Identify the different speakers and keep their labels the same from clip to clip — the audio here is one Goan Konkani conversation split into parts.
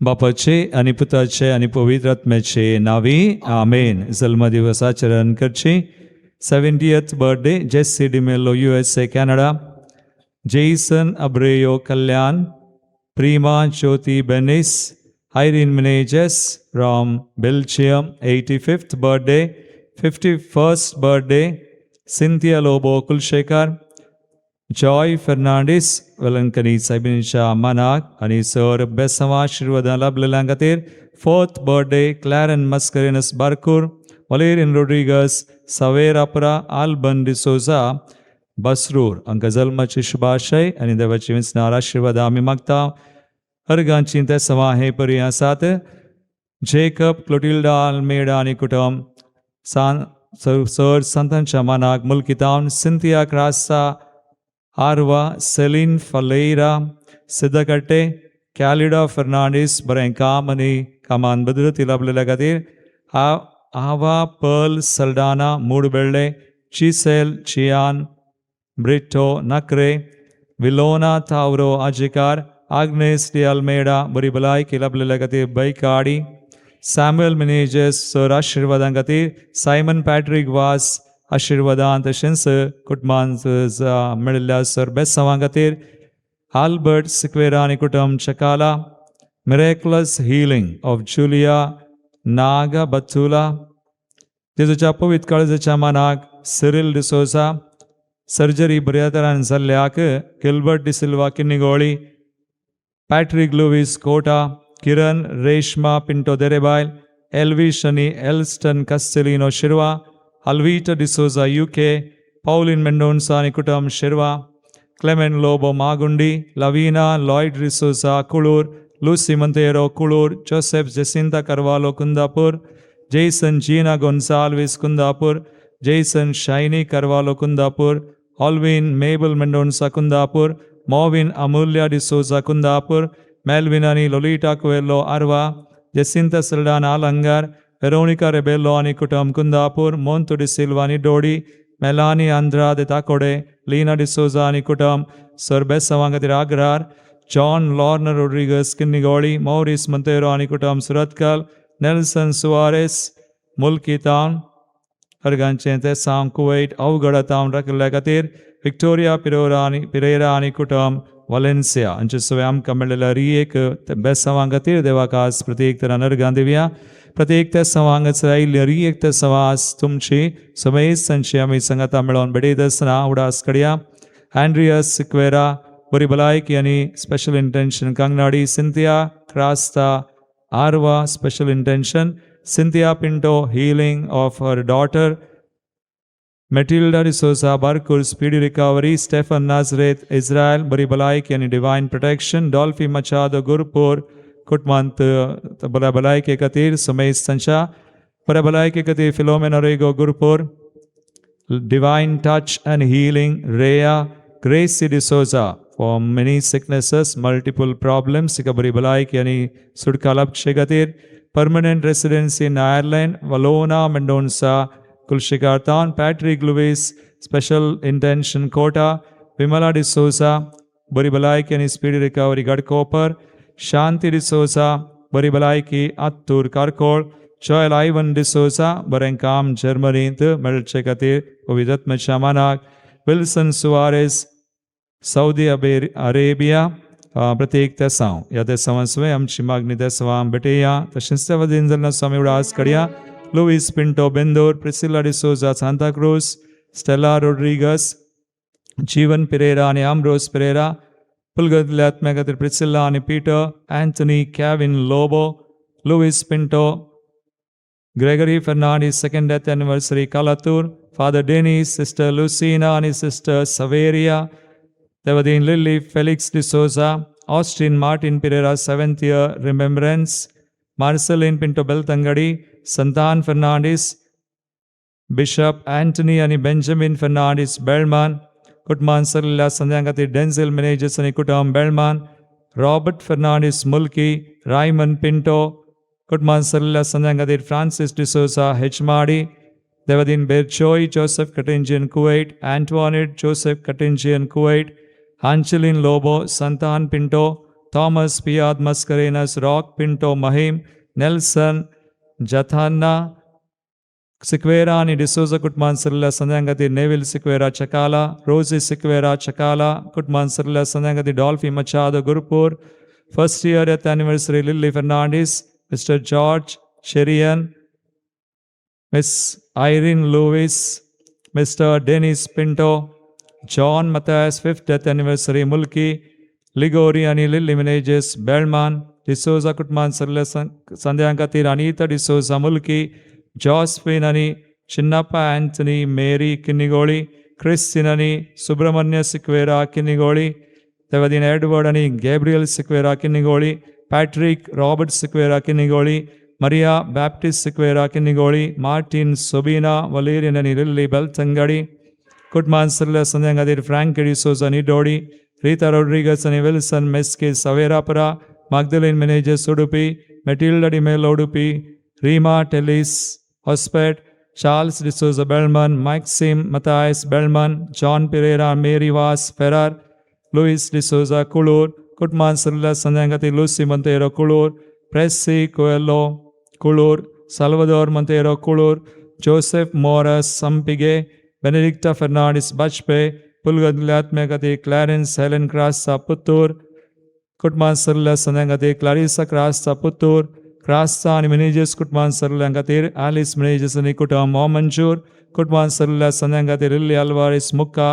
Speaker 1: बापाचे आनी पुताचे आनी पवित्र आत्म्याचे नावी, आमेन. जल्मदिवस आचरण करची. 70th birthday, Jesse D'Mello, USA, Canada, Jason Abreu, Kalyan, Prima Jyoti Benis, Irene Menezes from Belgium, 85th birthday, 51st birthday, Cynthia Lobo Kulshekar, Joy Fernandes, Velankanni सायबिणीच्या मानाक आनी सर बेसांवा आशिर्वादां लाभलेल्या खातीर. Fourth birthday, Claren Mascarenhas Barkur, Valerian Rodrigues Saverapura, Alban D'Souza Basrur हांकां जल्माची शुभाशय आनी देवाची विसनार आशिर्वादां आमी मागता. अर्गांची तेसवां हे परी आसात. जेकब क्लोटिल्डा आल्मेडा आनी कुटुंब सान सर संतांच्या मानाक मुल्कितावन, Cynthia Crasta Arva, Celine Falera Siddhakatte, Calida Fernandes, बरें काम आनी कामान भद्रती लाभलेल्या खातीर. आवा पर्ल सल्डाना मूडबेळ्ळे, चिसेल चियान Brito Nakre, Vilona Tauro Ajekar, Agnes D'Almeida, बरी भलायकी लाभलेल्या खातीर. बैकाडी सॅम्युअल मिनेजस सर आशिर्वादां खातीर. सायमन पॅट्रीक वास आशिर्वादान तशेंच कुटुंबांत मेळिल्ल्या सर बेसांवां खातीर. आल्बर्ट सिक्वेरा आनी कुटुंब Chakala, miraculous healing of Julia Naga Batula, जेजूच्या पवित्र काळजाच्या मानाक सिरिल डिसोजा, सर्जरी बऱ्या तरान जाल्ल्याक Gilbert D'Silva Kinnigoli, Patrick Lewis Kota, Kiran Reshma Pinto Derebail, Elvish आनी Elston Castelino Shirva, Alvita D'Souza UK, Pauline Mendonca आनी कुटुंब Shirva, Clemen Lobo Magundi, Lavina Lloyd रिसोजा Kulur, Lucy Monteiro Kulur, Joseph Jacinta Carvalho Kundapur, Jason Jeena Gonsalves Kundapur, Jason shiny Carvalho Kundapur, Alvin Mabel Mendonca Kundapur, Movin Amulya D'Souza Kundapur, Melvin आनी Lolita Coelho Arva, Jacinta Saldanha Alangar, Veronica Rebello आनी कुटुंब कुंदापूर, मोंतू डिसिल्वा आनी डोडी, Melanie Andrade Takode, Leena D'Souza आनी कुटुंब सर बेसांवां खातीर Agrar, John Lorne Rodrigues Kinnigoli, Maurice Monteiro आनी कुटुंब सुरतकल, नेल्सन सुवारेस मुल्की तावन, अर्गांचें तेसांव कुवैट अवघड तावन राखिल्ल्या खातीर. विक्टोरिया पिरोरा आनी पिरेरा आनी कुटुंब वालेन्सिया हांचे सगळे आमकां मेळिल्ल्या रियेक बेसांवां खातीर देवाक आज प्रत्येक तरान अर्गां दिवया. प्रत्येक तेसांवां हांगासर आयिल्ली रियेक तेसांवां आज तुमची समेस्तांची आमी सांगाता मेळोवन भेटयत आसतना उडास कडया. अँड्रियस सिक्वेरा, बरी भलायकी आनी special intention Kangnadi. Cynthia Crasta Arva, special intention. Cynthia Pinto, healing of her daughter. Matilda D'Souza Barkur, speedy recovery. Stephen Nazareth Israel, बरी भलायकी आनी डिवायन प्रोटेक्शन. डॉल्फी मचादो गुरपूर कुटुंबांत बऱ्या भलायके खातीर. सुमेश तांच्या बऱ्या भलायके खातीर. Philomena Rego Gurpur, divine touch and healing. Rhea Gracie D'Souza, for many sicknesses, multiple problems, तिका बरी भलायकी आनी सुटका लाभचे खातीर. Permanent residency in Ireland, Valona Mendonca Kulshekar town, Patrick Lewis, special intention Kota, Vimala D'Souza, बरी भलायकी आनी स्पीडी रिकवरी गडकोपर, शांती डिसोजा, बरी भलायकी आत्तूर कारकोळ, जॉयल आयवन डिसोजा, बरें काम जर्मनींत मेळचे खातीर पवित्र मानाक. Wilson Soares Saudi Arabia. प्रत्येक तेसांव ह्या तेसांवां सुवें आमची मागणी तेसांवां भेटया. तशेंच त्या वतीन जाल्ल्या स्वामी उडास कडया. Luis Pinto Bendur, Priscilla D'Souza Santacruz, Stella Rodrigues, जीवन पिरेरा आनी आम्ब्रोस पिरेरा, पुलगतल्या आत्म्या खातीर प्रिसिल्ला आनी Peter, Anthony Kevin Lobo, Luis Pinto, Gregory Fernandes, second death anniversary Kalathur, father Denis, sister Lucina आनी सिस्टर सवेरिया, देवदीन lily Felix D'Souza, Austin Martin Pereira, seventh year remembrance, Marceline Pinto Belthangady, Santan Fernandes, bishop Antony आनी बेंजामीन फर्नांडीस बेळमान, कुटुंबान सरिल्ल्या संध्यां खातीर डेन्झल मिनेजस आनी कुटुंब बेळमान, रॉबर्ट फर्नांडीस मुल्की, रायमन पिंटो, कुटुंबान सरिल्ल्या संध्यां खातीर फ्रांसीस डिसोजा हेचमाडी, देवदीन बेरचोय जोसेफ कटिंजियन कुवैट, अँटवानेट जोसेफ कटिंजियन Kuwait, Angeline Lobo, Santan Pinto. Thomas Piad Mascarenhas, Rock Pinto Mahim, Nelson Jathana Sequeira आनी डिसोजा कुटुंबान सरिल्ल्या संद्यां खातीर नेवील सिक्वेरा चकाला, रोजी सिक्वेरा चकाला कुटुंबान सरिल्ल्या संद्यां खातीर Dolphy Machado Gurpur, first year death anniversary Lily Fernandes, Mister George Cherian, Miss Irene Lewis, Mister Dennis Pinto, John Mathias fifth death anniversary Mulki, Ligori आनी लिल्ली मिनेजेस बेळमान, डिसोजा कुटुंबान सरिल्ल्या संद्यां खातीर अनिता डिसोजा मुल्की, जॉस्फिन आनी Chinnappa Anthony Mary Kinnigoli, Kristin आनी सुब्रमण्य सिक्वेरा किन्निगोळी, तेवदीन एडवर्ड आनी Gabriel Sequeira Kinnigoli, Patrick Robert Sequeira Kinnigoli, Maria Baptist Sequeira Kinnigoli, Martin Sobina Valerian आनी लिल्ली बेलतंगडी कुटुंबान सरिल्ल्या संद्यां खातीर Frank D'Souza Nidodi, Rita Rodrigues आनी विल्सन मेस्के Saverapura, Magdalene Menezes Udupi, Matilda D'Mello Udupi, Rima Tellis Hospet, Charles D'Souza Bellman, Maxim Matthias Bellman, John Pereira, Mary Vaz Ferrer, Louis D'Souza Kulur, कुटुंबान सरिल्ल्या संद्यां खातीर Lucy Monteiro Kulur, Pressy Coelho Kulur, Salvador Monteiro Kulur, Joseph Moras Sampige, Benedicta Fernandes Bajpe, पुलगदल्या खातीर क्लॅरन्स हेलन क्रास्ता पुत्तूर, कुटुंबान सरिल्ल्या संद्यां खातीर क्लारिसा क्रास्ता पुत्तूर, क्रास्ता आनी मिनेजस कुटुंबान सरिल्ल्या खातीर आलिस मिनेजस आनी कुटुंब मोमंजूर, कुटुंबान सरिल्ल्या संद्यां खातीर इल्ली अल्वारिस मुक्का,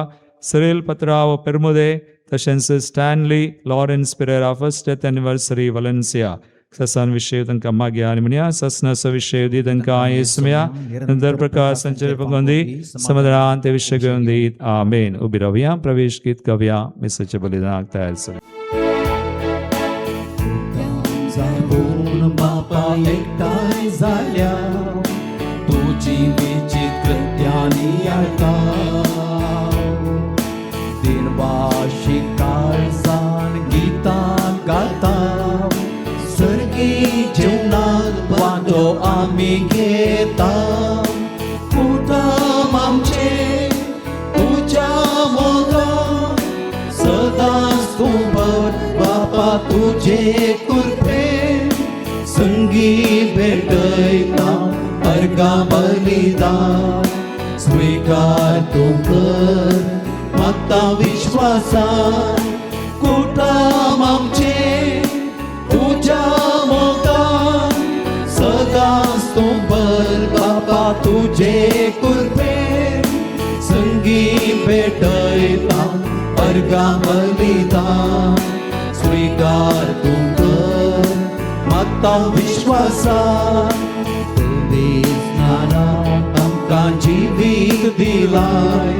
Speaker 1: सिरिल पत्राव पेरमुदे, तशेंच Stanley Lawrence Pereira first death anniversary Valencia. ससान विशय तांकां मागया आनी म्हणया, ससनाचो विशय दी तांकां येसुमया, नंतर प्रकाश संचय पगोंदी समुद्रांत ते विशय घेवन दीत, आमेन. उबी रावया, प्रवेश गीत गावया, मिसाच्या बलिदानाक तयार जावया.
Speaker 2: जागून बापा एकठांय जाल्या, तुजी विचित कृत्यांनी आळता, दिनवाशी काळजान गितां गाता, सर्गी जेवणाक वांटो आमी घेता. कुटुंब आमचें तुज्या मोगान सदांच तूं भर बापा, तुजे कृपेन संगी भेटयता अर्गां बलिदान. स्विकार तूं कर मागता विश्वासान, कुटुंब आमचें तुज्या मोगान सदांच तूं भर बापा, तुजे कृपेन संगी भेटयता अर्गां बलिदान. स्विकार तूं कर मागता विश्वासान. ज्ञानान आमकां जिवीत दिलाय,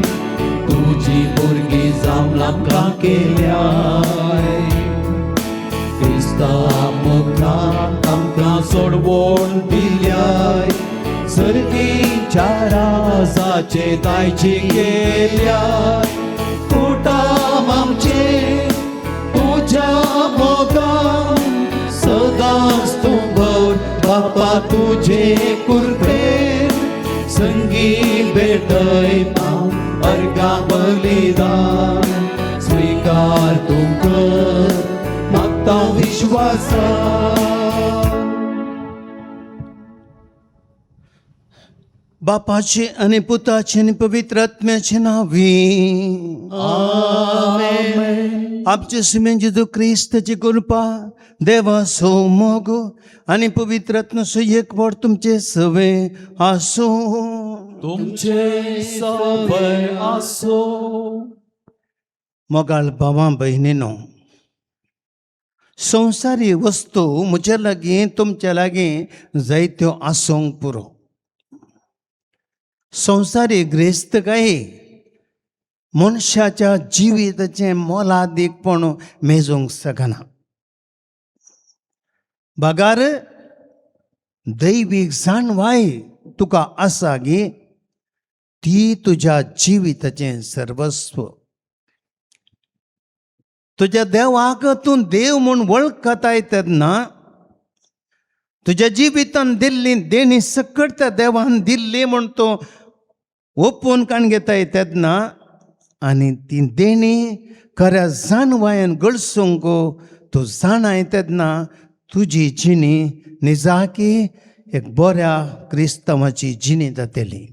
Speaker 2: तुजी भुरगीं जावन आमकां केल्याय, क्रिस्ता मुखार आमकां सोडवण दिल्याय, सर्गीच्या राजाचे दायजी केल्याय. कुटुंब आमचें तुज्या मोगान सदांच तूं भर बापा, तुजे कृपेन संगी भेटयता अर्गां बलिदान. स्विकार तूं कर मागता विश्वासान.
Speaker 3: बापाचे आनी पुताचे आनी पवित्र आत्म्याचे नांवी. आमचे सुमेन जेजू क्रिस्ताची कृपा, देवाचो मोग आनी पवित्र आत्म्याचो एकवट तुमचे सवे आसूं.
Speaker 2: तुमचे सवय आसो.
Speaker 3: मोगाळ भावां भयणीनो, संवसारी वस्तू म्हजे लागीं तुमचे लागीं जायत्यो आसूंक पुरो. संवसारी ग्रेस्तकाय मनशाच्या जिविताचें मोलादीकपण मेजूंक शकना. बगार दैवीक जाणवाय तुका आसा गी, ती तुज्या जिविताचें सर्वस्व. तुज्या देवाक तूं देव म्हूण वळखताय तेन्ना तुज्या जिवितान दिल्ली देणी सकट त्या देवान दिल्ली म्हूण तूं ओपून काण घेताय तेन्ना आनी ती देणी खऱ्या जाणवायेन गळसूंक तूं जाणाय तेन्ना तुजी जिणी निजाकी एक बऱ्या क्रिस्तांवाची जिणी जातली.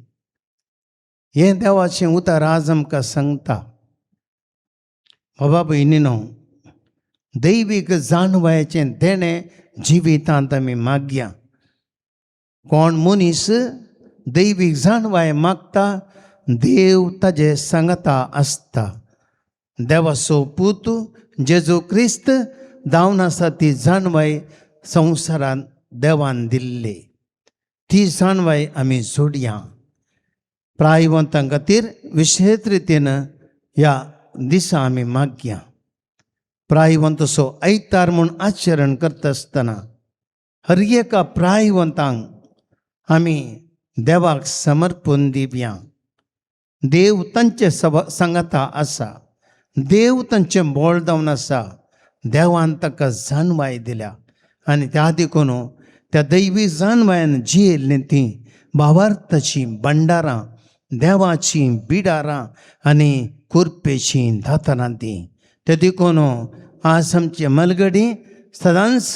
Speaker 3: हें देवाचें उतर आज आमकां सांगता. बाबा भयणीनो, दैवीक जाणवायेचें देणें जिवितांत आमी मागया. कोण मनीस दैवीक जाणवाय मागता, देव ताजे सांगता आसता. देवाचो पूत जेजू क्रिस्त जावन आसा ती जाणवाय संवसारांत देवान दिल्ली, ती जाणवाय आमी जोडया. प्रायवंतां खातीर विशेश रितीन ह्या दिसा आमी मागया. प्रायवंत असो आयतार म्हूण आचरण करता आसतना हर एका प्रायवंतांक आमी देवाक समर्पून दिवया. देव तांचे सांगाता आसा, देव तांचें बळ जावन आसा. देवान ताका जाणवाय दिल्या आनी त्या देखून त्या दैवी जाणवायन जियेल्लीं तीं भावार्थाचीं भंडारां, देवाचीं बिडारां आनी कुरपेचीं दातरां तीं. ते देखून आज आमचे मलगडी सदांच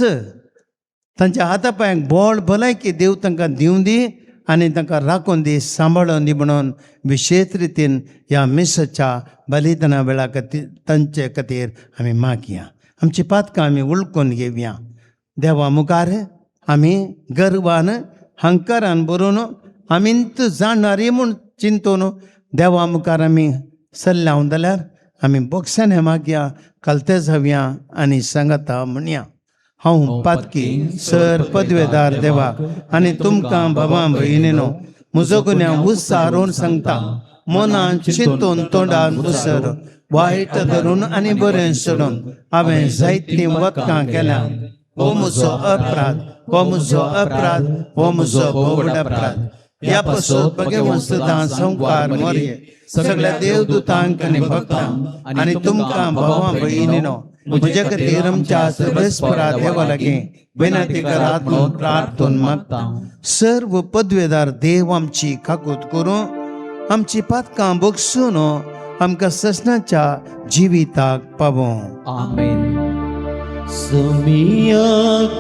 Speaker 3: तांच्या हाता पांयांक बळ भलायकी देव तांकां दिवं दी आनी तांकां राखून दी, सांबाळून दी म्हणून विशेश रितीन ह्या मिसाच्या बलिदाना वेळा खातीर तांचे खातीर आमी मागया. आमची पातकां आमी उलकून घेवया. देवा मुखार आमी गर्वान हंकारान बरोवन आमीच जाणारी म्हूण चिंतून देवा मुखार आमी सल्ल्याव जाल्यार आमी बोगसाने मागया, कलते जावया आनी सांगता म्हणया. हांव पातकी सर पदवेदार देवा आनी तुमकां बाबा भयणीनो म्हजो गुन्यांव उत्सारून सांगता. मनान चिंतून तोंडान उसर वायट धरून आनी बरें सोडून हांवें जायतीं वदकां केल्या. हो म्हजो अपराध, हो म्हजो अपराध, हो म्हजो भोवड अपराध. ह्या पासून भगवंत सुद्दां संवकार मोरये सगळ्या देवदूतांक आनी भक्तांक आनी तुमकां भावां भयणीनो म्हज्या खातीर आमच्या सर्वेस्परा देवा लागीं विनंती करात म्हणून प्रार्थून मागता. सर्व पदवेदार देव आमची काकूत करूं, आमची पातकां बगसून आमकां ससनाच्या जिविताक पावों.
Speaker 2: आमेन. सोमिया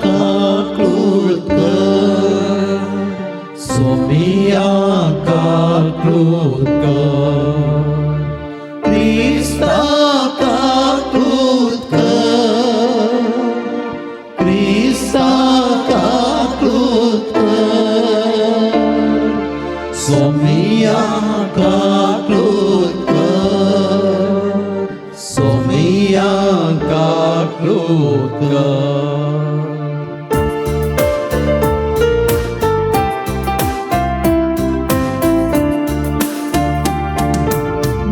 Speaker 2: काकूत कर, सोमिया काकूत कर, क्रिस्ता काकूत कर, क्रिस्ता काकूत कर, सोमिया काकूत कर, सोमिया काकूत कर.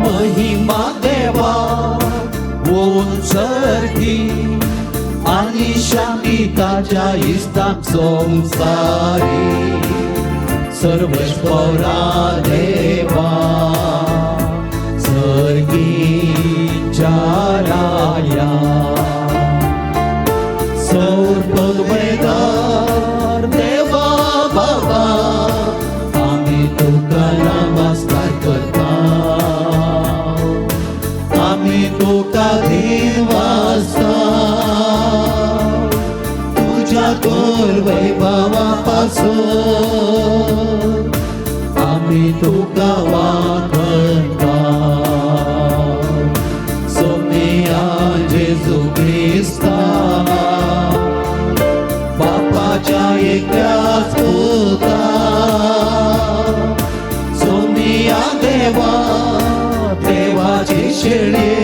Speaker 2: महिमा देवा उंचरगी आणि शांती ताच्या इस्तांक संसारी. सर्वेस्परा देवा सर्गीच्या राया, सर्वपदवेदार देवा बाबा, आमी तुका नमस्कार करता, आमी तुका दिनवासता. तुज्या थोर वैभवा पासून आमी तुका वाखणता. सोमिया जेजू क्रिस्ता, बापाच्या एकल्याच पुता, सोमिया देवा, देवाची शेळी,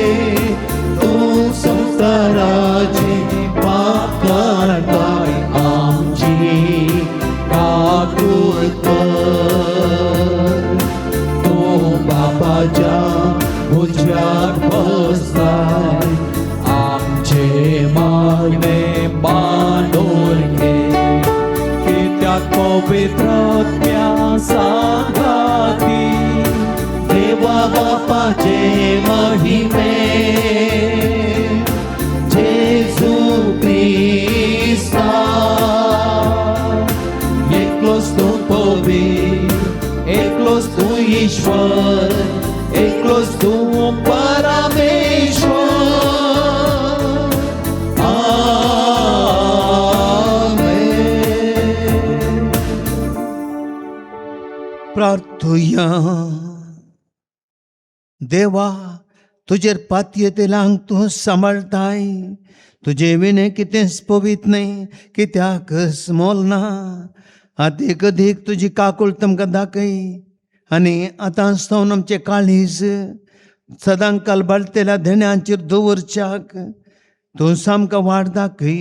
Speaker 2: तूं संवसाराची पाप काडताय, आमची काकूत कर. तूं बापाच्या उजव्याक बसताय, आमचे मागणे मानून घे. कित्याक पवित्र आत्म्या सांगाती देवा बापाचे महिमे जेजू क्रिस्ता, एकलोच तूं पवित्र, एकलोच तूं ईश्वर, एकलोच तूं परमेश्वर.
Speaker 3: प्रार्थुया. देवा, तुजेर पातयेतल्यांक तूं सांबाळटाय. तुजे विणें कितेंच पवित्र न्हय, कित्याक मोल ना. आदीक अदीक तुजी काकूळ तुमकां दाखय आनी आतां सावन आमचें काळीज सदां काल बाळतेल्या देण्यांचेर दवरच्याक तूं सामकां वाट दाखय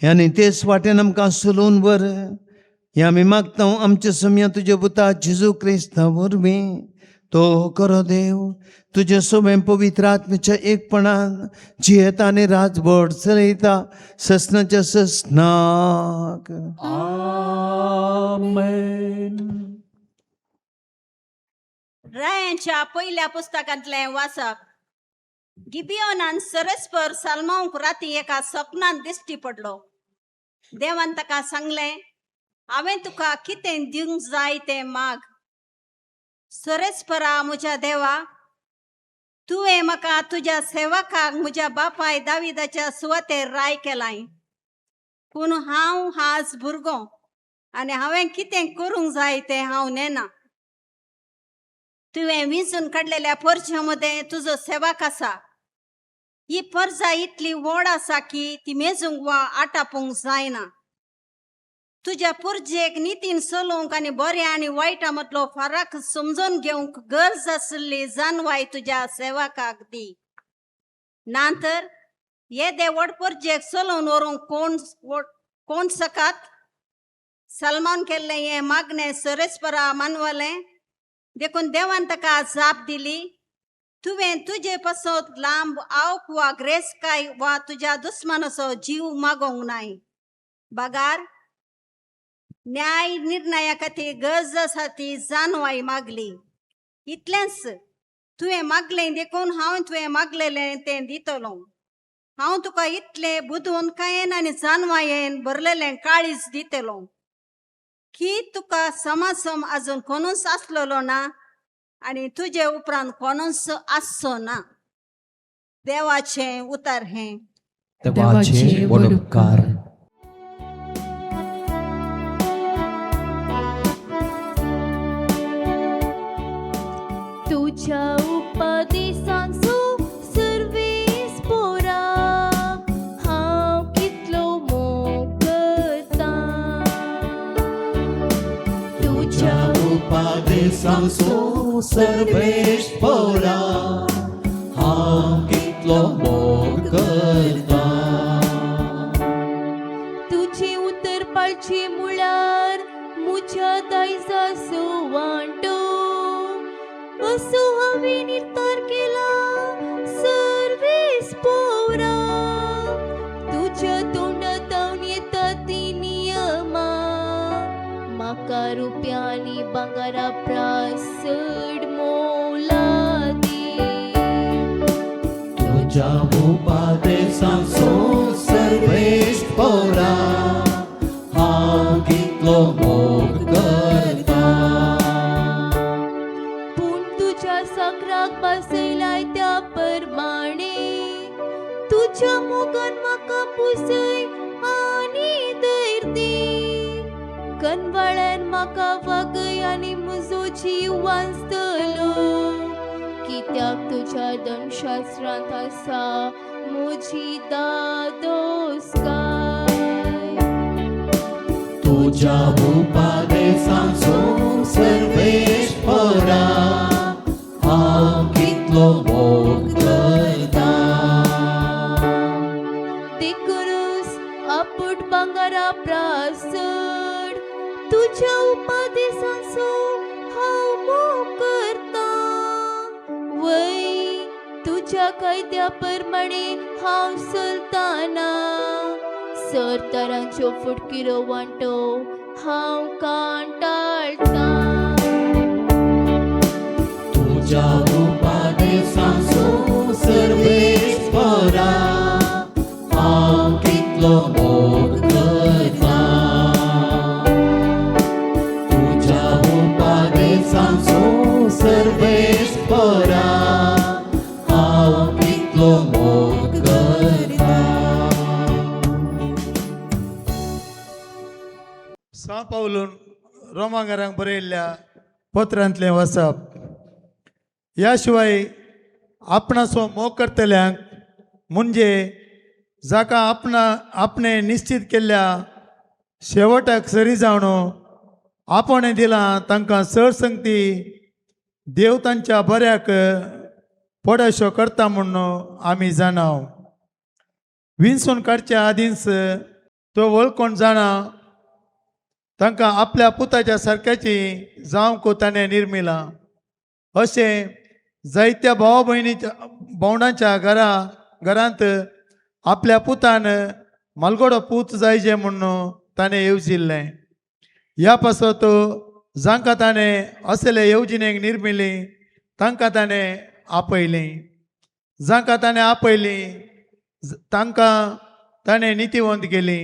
Speaker 3: आनी तेच वाटेन आमकां चलोवन व्हर. हें आमी मागता आमच्या सम्या तुज्या पुता जेजू क्रिस्ता वरवीं. तो खरो देव तुजे सगळें पवित्र आत्म्याच्या एकपणान जियेता आनी राजवट चलयता ससनाच्या ससनाक.
Speaker 1: आमेन.
Speaker 4: रायांच्या पयल्या पुस्तकांतलें वाचप. गिबियोनान सरस्पर सालमांवक राती एका सपनान दिश्टी पडलो. देवान ताका सांगलें, हांवें तुका कितें दिवंक जाय तें माग. सरस्परा म्हज्या देवा, तुवें म्हाका तुज्या सेवकाक म्हज्या बापाय दाविदाच्या सुवातेर राय केलाय, पूण हांव आज भुरगो आनी हांवें कितें करूंक जाय तें हांव नेना. तुवें विंचून काडलेल्या परज्या मदें तुजो सेवक आसा. ही परजा इतली व्हड आसा की ती मेजूंक वा आटापूंक जायना. तुज्या पुरजेक नितीन चलोवंक आनी बऱ्या आनी वायटा मदलो फरक समजून घेवंक गरज आशिल्ली जानवाय तुज्या सेवकाक दी. ना तर येदे व्हड परजेक चलोवन व्हरूंक कोण कोण सकात? सलमान केल्लें हें मागणें सरस्परा मानवलें. देखून देवान ताका जाप दिली, तुवें तुजे पासत लांब आवक वा ग्रेसकाय वा तुज्या दुस्मानाचो जीव मागोवंक नाय, बगार न्याय निर्णया खातीर गरज आसा ती जानवाय मागली. इतलेंच तुवें मागलें देखून हांव तुवें मागलेलें तें दितलो. हांव तुका इतलें बुदवंतकायेन आनी जानवायेन भरलेलें काळीज दितलो की तुका समासम अजून कोणूच आसलेलो ना आनी तुजे उपरांत कोणूच आसचो ना. देवाचें उतर हें.
Speaker 2: देवाचे व्हड उपकार.
Speaker 5: तुझ्या उपदेशांचो सर्वेस पोरा हांव कितलो मोग करता.
Speaker 2: तुझ्या उपादेशांचो सर्वेश पोरा हांव कितलो मोग करता.
Speaker 5: तुझे उतर पाळचे मुळार मुझ्या दायजाचो वांटो असो हांवें निर्तार केला सर्वेस पोरा. तुज्या तोंडांत येता ती नियमा म्हाका रुपया आनी भांगरा प्रास चड मोलादी.
Speaker 2: तुझ्या उपादेशांचो सर्वेश पोरा हांव कितलो मोग करता.
Speaker 5: पूण तुज्या साकराक बसयलाय त्या परमाणे तुज्या मोगान म्हाका पुसय आनी धैर्य दी. कनवाळ्यान म्हाका वागय आनी म्हजो जीव वांचतलो, कित्याक तुज्या दंशास्त्रांत आसा म्हजी दादोसकाय.
Speaker 2: तुझ्या उपादेशांचो सर्वेश पोरा हांव कितलो मोग करता.
Speaker 5: देखूनच आपूट भांगरा प्रासड तुज्या उपदेशांचो हांव मोग करता. वय तुज्या कायद्या प्रमाणे हांव चलताना सरदारांच्यो फुटकिरो वांटो हांव कांटाळटा.
Speaker 2: तुझ्या उपादेशांचो सर्वेश पोरा हांव कितलो मोग करता. तुझ्या उपादेशांचो सर्वेश पोरा हांव कितलो मोग करता.
Speaker 6: सां पावलून रोमांगारांक बरयल्ल्या पत्रांतलें वाचप. ह्या शिवाय आपणाचो मोग करतल्यांक म्हणजे जाका आपणा आपणें निश्चित केल्ल्या शेवटाक सरी जावन आपणें दिलां तांकां चड संगती देव तांच्या बऱ्याक पडशो करता म्हूण आमी जाणाव. विंचून काडच्या आदींच तो वळखून जाणा तांकां आपल्या पुताच्या सारक्याची जावंक ताणें निर्मिलां. अशें जायत्या भाव भयणीच्या भावंडांच्या घरांत आपल्या पुतान मालगोडो पूत जायचे म्हूण ताणें येवजिल्लें. ह्या पासत जांकां ताणें असले येवजणेक निर्मिली तांकां ताणें आपयलीं, जांकां ताणें आपयलीं तांकां ताणें नितीवंत केली,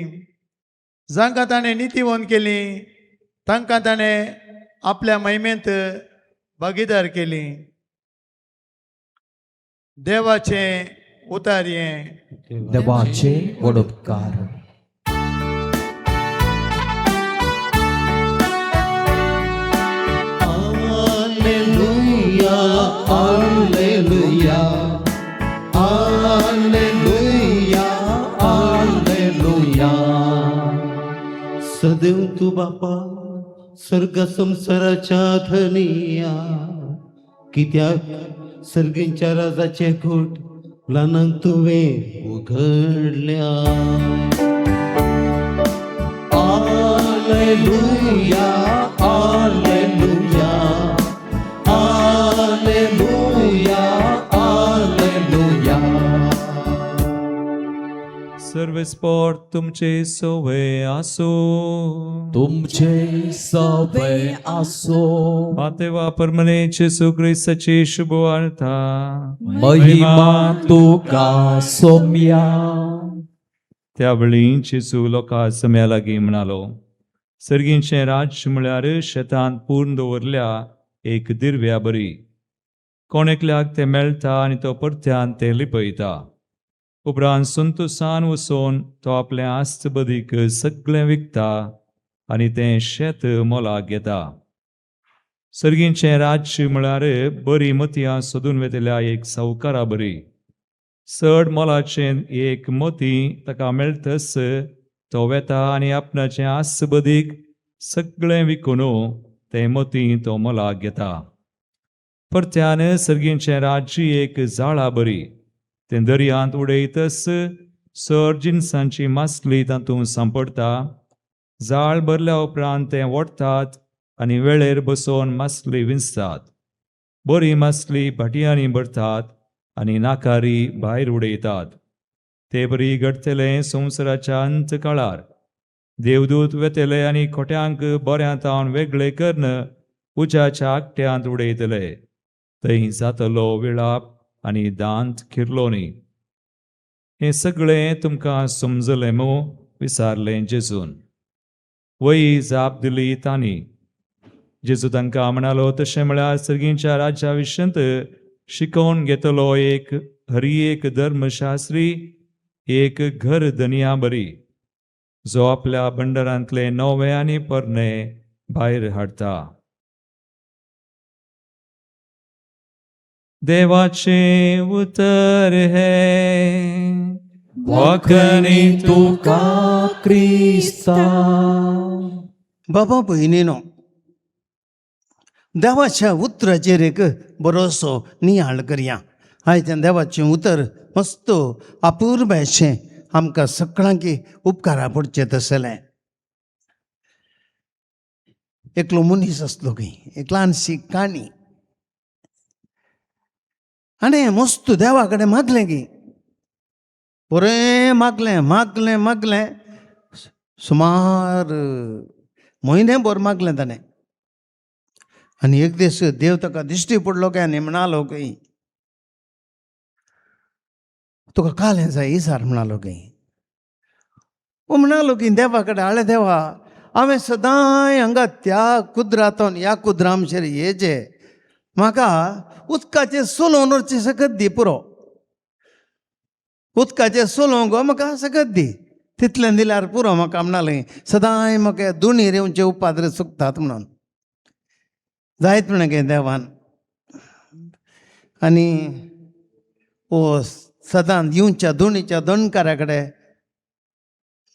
Speaker 6: जांकां ताणें नितीवंत केली तांकां ताणें आपल्या महिमेंत भागीदार केली. देवाचें उतारयें.
Speaker 2: देवाचे व्हड उपकार. Alleluia, alleluia, alleluia, alleluia. सदैव तू बापा सर्ग संसाराच्या धनिया, कित्याक सर्गींच्या राजाचे घोट ल्हानांक तुवें उघडल्या. Alleluia, alleluia, alleluia, alleluia.
Speaker 1: सर्वेस्पोर तुमचे सोवे आसो.
Speaker 2: तुमचे सवे आसो.
Speaker 1: मातेवा परमने जेसू क्रिस्ताची शुभवार्ता.
Speaker 2: महिमा तुका सोम्या.
Speaker 1: त्यावेळी जेजू लोकां सम्या लागीं म्हणालो, सर्गींचें राज्य म्हळ्यार शेतांत पूर्ण दवरल्या एक दिर्व्या बरी. कोण एकल्याक तें मेळटा आनी तो परत्यान तें लिपयता. उपरांत संतोसान वचून तो आपलें आस्त बदीक सगळें विकता आनी तें शेत मोलाक घेता. सर्गींचें राज्य म्हळ्यार बरी मोतयां सोदून वेतल्या एक सावकारा बरी. चड मोलाचें एक मोती ताका मेळटस तो वेता आनी आपणाचें आस्त बदीक सगळें विकून तें मोती तो मोलाक घेता. परत्यान सर्गींचें राज्य एक जाळा बरी. तें दर्यांत उडयतस चड जिनसांची मासली तातूंत सांपडटा. जाळ भरल्या उपरांत तें ओडटात आनी वेळेर बसोवन मासली विंचतात. बरी मासली भाटयांनी भरतात आनी नाकारी भायर उडयतात. ते बरी घडटलें संवसाराच्या अंत काळार. देवदूत वेतले आनी खोट्यांक बऱ्या तावन वेगळे करून उज्याच्या आकट्यांत उडयतले. थंय जातलो विळाप आनी दांत खिरलो न्ही. हें सगळें तुमकां समजलें मू? विचारलें जेजून. वय जाप दिली तांणी. जेजू तांकां म्हणालो, तशें म्हळ्यार सर्गींच्या राज्या विशयांत शिकोवन घेतलो एक हरी एक धर्मशास्त्री एक घर धनिया बरी, जो आपल्या भंडारांतले नवे आनी पोरणे भायर हाडटा. देवाचें उतर हें.
Speaker 2: वाखणी तुका क्रिस्ता.
Speaker 3: बाबा भयणीनो, देवाच्या उतराचेर एक बरोसो नियाळ करया. आयज देवाचें उतर मस्त अपुरबायेचें आमकां सगळ्यांक उपकारा पडचें तसलें. एकलो मनीस आसलो खंय, एक ल्हानशी काणी. आनी मस्त देवा कडेन मागलें की बरें मागलें मागलें मागलें, सुमार म्हयने भर मागलें ताणें. आनी एक दीस देव ताका दिश्टी पडलो काय आनी म्हणालो खंय, तुका कालें जाय इसार म्हणालो खंय. ओ म्हणालो की देवा कडेन, आळे देवा, हांवें सदांय हांगा त्या कुद्रातोन ह्या कुद्रामचेर येजे, म्हाका उदकाचें सोलोवन व्हरचें सकत दी पुरो, उदकाचें सोलोवंक गो म्हाका सकत दी. तितलें दिल्यार पुरो म्हाका म्हणालें सदांय म्हाका दोनी रेवचे उपाद्र चुकतात म्हणून जायत म्हणगे गे देवान. आनी ओ सदां येवच्या दोनीच्या दोणकारा कडेन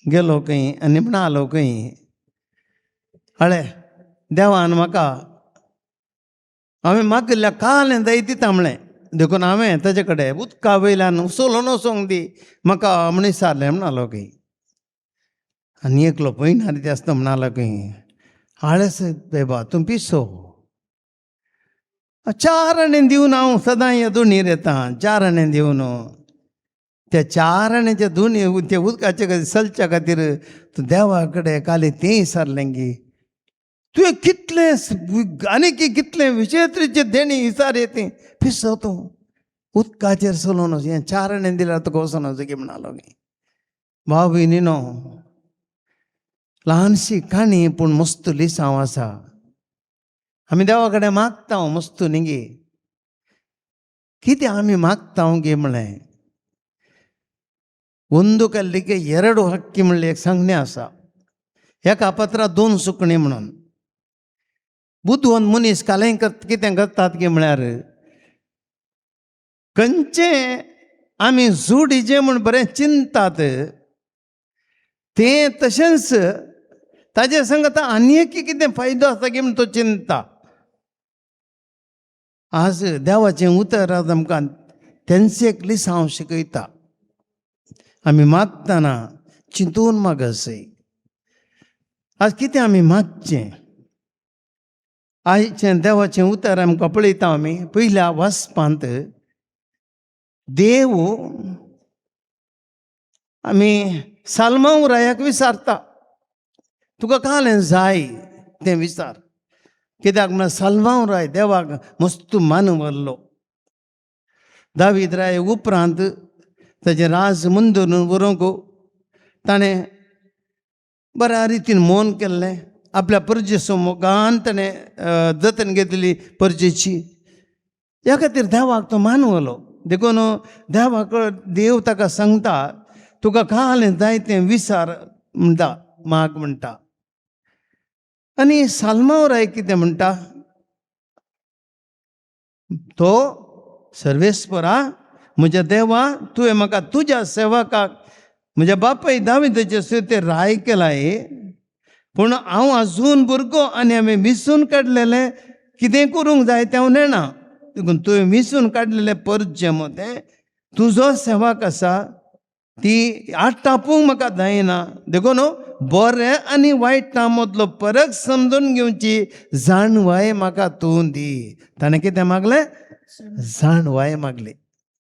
Speaker 3: गेलो खंय आनी म्हणालो खंय, हळे देवान म्हाका हांवें मागिल्ल्या कालें जाय दिता म्हणलें, देखून हांवें ताजे कडेन उदका वयल्यान उसोलो वचोंक दी म्हाका म्हण विचारलें म्हणालो खंय. आनी एकलो पयणार ते आसता म्हणालो खंय, आळस बेबा तूं पिसो, 4 आणे दिवन हांव सदां ह्या दोनीर येता, 4 आणे दिवन त्या 4 आण्याच्या दोनी त्या उदकाच्या खातीर चलच्या खातीर तूं देवा कडेन काली तें विचारलें गी, तुवें कितलें आनी कितलें विशेत्रीचे देणी विचार येते पिसो तूं उदकाचेर चलोवन हें 4 आणे दिल्यार तुका वचोन वचगी म्हणालो गी. भाव भयणीनो, ल्हानशी काणी पूण मस्त लिसांव आसा. आमी देवा कडेन मागता मस्त न्ही गे, कितें आमी मागता गे म्हणलें, ಒಂದು ಕಲ್ಲಿಗೆ 2 ಹಕ್ಕಿ म्हणले एक सांगणें आसा, एका पत्रात 2 सुकणीं म्हणून. बुदवंत मनीस कालें कितें करतात गे म्हळ्यार खंयचें आमी जोडीचें म्हूण बरें चिंतात तें तशेंच ताजे संगता आनी एक कितें फायदो आसा की म्हूण तो चिंता. आज देवाचें उतर आज आमकां तेंच एक लिसांव शिकयता. आमी मागतना चिंतून मागसय. आज कितें आमी मागचें, आयचें देवाचें उतर आमकां पळयता आमी पयल्या वाचपांत देव आमी साल्मांव रायाक विचारता, तुका कालें जाय तें विचार. कित्याक म्हळ्यार साल्मांव राय देवाक मस्त मान व्हरलो. दावीद राय उपरांत ताजें राज मुंदरून व्हरूंक ताणें बऱ्या रितीन मौन केल्लें, आपल्या परजेचो मोगान ताणें जतन घेतली परजेची. ह्या खातीर देवाक तो मानवलो. देखून देवाक देव ताका सांगता तुका कालें जाय तें विचार म्हणटा, माग म्हणटा. आनी साल्मांव राय कितें म्हणटा, तो सर्वेस्परा म्हज्या देवा तुवें म्हाका तुज्या सेवकाक म्हज्या बापाय दाविदाचे सुते राय केलाय, पूण हांव आजून भुरगो आनी हांवें विसून काडलेलें कितें करूंक जाय तें हांव नेणा, देखून तुवें विसून काडलेलें परजें मदें तुजो सेवक आसा ती आटापूंक म्हाका जायना, देखून बरें आनी वायटा मदलो फरक समजून घेवची जाणवाय म्हाका तूं दी. ताणें कितें मागलें, जाणवाय मागली.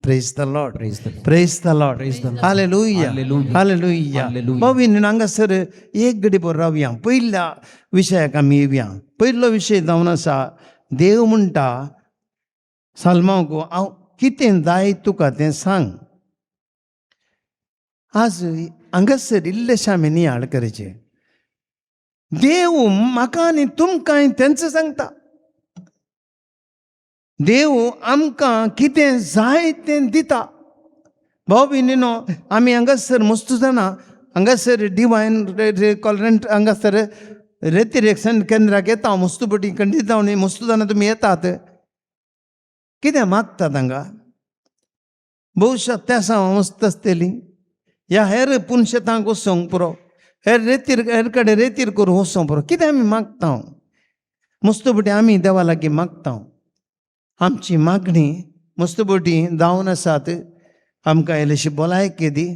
Speaker 3: Praise the Lord.
Speaker 2: Praise the Lord.
Speaker 3: Praise the Lord.
Speaker 2: Praise the Lord.
Speaker 3: Hallelujah.
Speaker 2: Hallelujah.
Speaker 3: Hallelujah.
Speaker 2: Hallelujah.
Speaker 3: भाव हांगासर एक घडी बरो रावया. पयल्या विशयाक आमी येवया. पयलो विशय जावन आसा, देव म्हणटा साल्मांवक हांव कितें जाय तुका तें सांग. आज हांगासर इल्लेशें आमी नियाळ करचें. देव म्हाका आनी तुमकां तेंच सांगता, देव आमकां कितें जाय तें दिता. भाव भयणीनो, आमी हांगासर मस्त जाणां, हांगासर डिवायन कॉलरंट हांगासर रेतिरेक्शन केंद्राक येता मस्त पटी खंडीत जावन मस्त जाणां तुमी येतात, कितें मागतात हांगा, बहुशा तेसां मस्त आसतली ह्या हेर पुनशेतांक वचोंक पुरो, हेर रेतीर हेर कडेन रेतीर करूं वचोंक पुरो, कितें आमी मागता मस्त पटी आमी देवा लागीं मागता. आमची मागणी मस्त पटी जावन आसात, आमकां इल्लीशी भलायकी दी,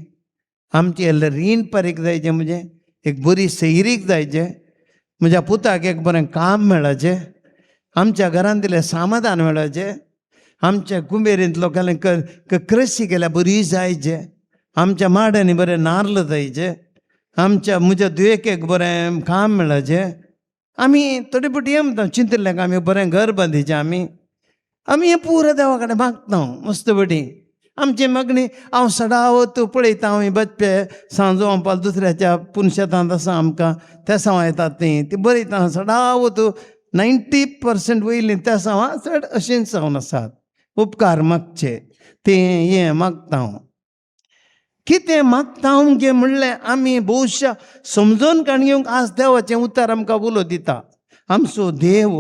Speaker 3: आमची इल्लें रीण पारीक जायचें, म्हणजे एक बरी सैरीक जायचें, म्हज्या पुताक एक बरें काम मेळाचें, आमच्या घरांत इल्लें समाधान मेळाचें, आमच्या कुंबेरींत लोकांनी कृशी केल्या बरी जायचें, आमच्या माड्यांनी बरें नार्ल जायचें, आमच्या म्हज्या दुयेक बरें काम मेळाचें. आमी थोडे पटी हें म्हणटा चिंतिल्लें आमी बरें घर बांदिचें, आमी आमी हें पुरो देवा कडेन मागता मस्त पटी. आमची मागणी हांव सदांच पळयता, हांव बचपे सांजो हांव दुसऱ्याच्या पुनशेतांत आसा आमकां तेसांव येतात तीं ती बरयता सदांच 90% वयलीं तेसांवां चड अशींच जावन आसात. उपकार मागचे तें हें मागता हांव. कितें मागता अमकें म्हणलें आमी भोवशा समजून काण घेवंक आज देवाचें उतर आमकां उलो दिता. आमचो देव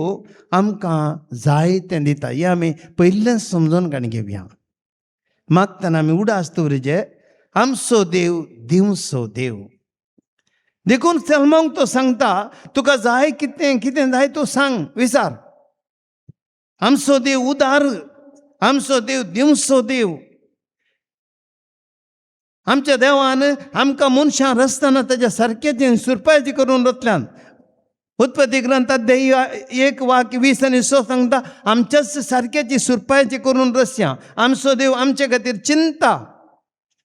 Speaker 3: आमकां जाय तें दिता, हें आमी पयलेंच समजून काण घेवया. मागतना आमी उडास दवरिजे, आमचो देव दिवचो देव. देखून सलमांक तो सांगता, तुका जाय कितें कितें जाय तूं सांग, विचार. आमचो देव उदार, आमचो देव दिवचो देव. आमच्या देवान आमकां मनशां रचतना ताच्या सारकें सुरपायची करून रचल्यान. उत्पत्ती ग्रंथात 1 वाक्य 20 आनी 6 सांगता, आमच्याच सारक्याची सुरपायची करून रचया. आमचो देव आमचे खातीर चिंता,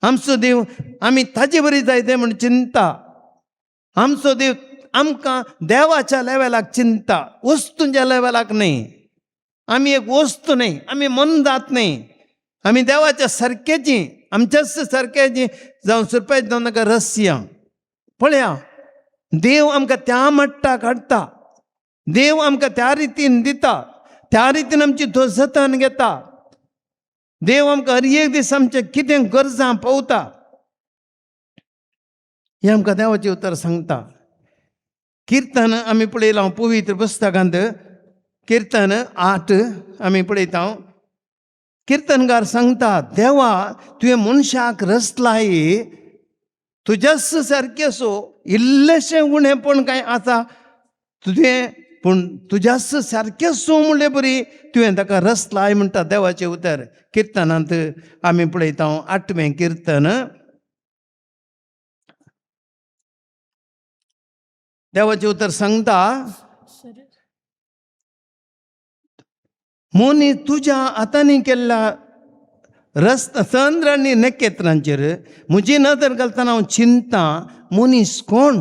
Speaker 3: आमचो देव आमी ताजे बरी जाय तें म्हूण चिंता. आमचो देव आमकां देवाच्या लेवलाक चिंता, वस्तूंच्या लेवलाक न्हय. आमी एक वस्तू न्हय, आमी मनजात न्हय, आमी देवाच्या सारकेची, आमच्याच सारकेची जावन सुरपायची जावन ताका रस्या. पळया, देव आमकां त्या मट्टाक हाडटा, देव आमकां त्या रितीन दिता, त्या रितीन आमची तो जतन घेता. देव आमकां हर एक दीस आमचे कितें गरजां पावता, हें आमकां देवाचें उतर सांगता. किर्तन आमी पळयलां पवित्र पुस्तकांत, किर्तन 8 आमी पळयता. किर्तनकार सांगता, देवा तुवें मनशाक रचलाय तुज्याच सारकें सो, इल्लेशें उणेपण कांय आसा तुजें, पूण तुज्याच सारकें सो म्हणले बरी तुवें ताका रचलाय म्हणटा देवाचें उतर. किर्तनांत आमी पळयता 8वें किर्तन, देवाचें उतर सांगता, मोनी तुज्या हातांनी केल्ल्या रस्त चंद्र आनी नखेत्रांचेर म्हजी नदर घालतना हांव चिंता, मनीस कोण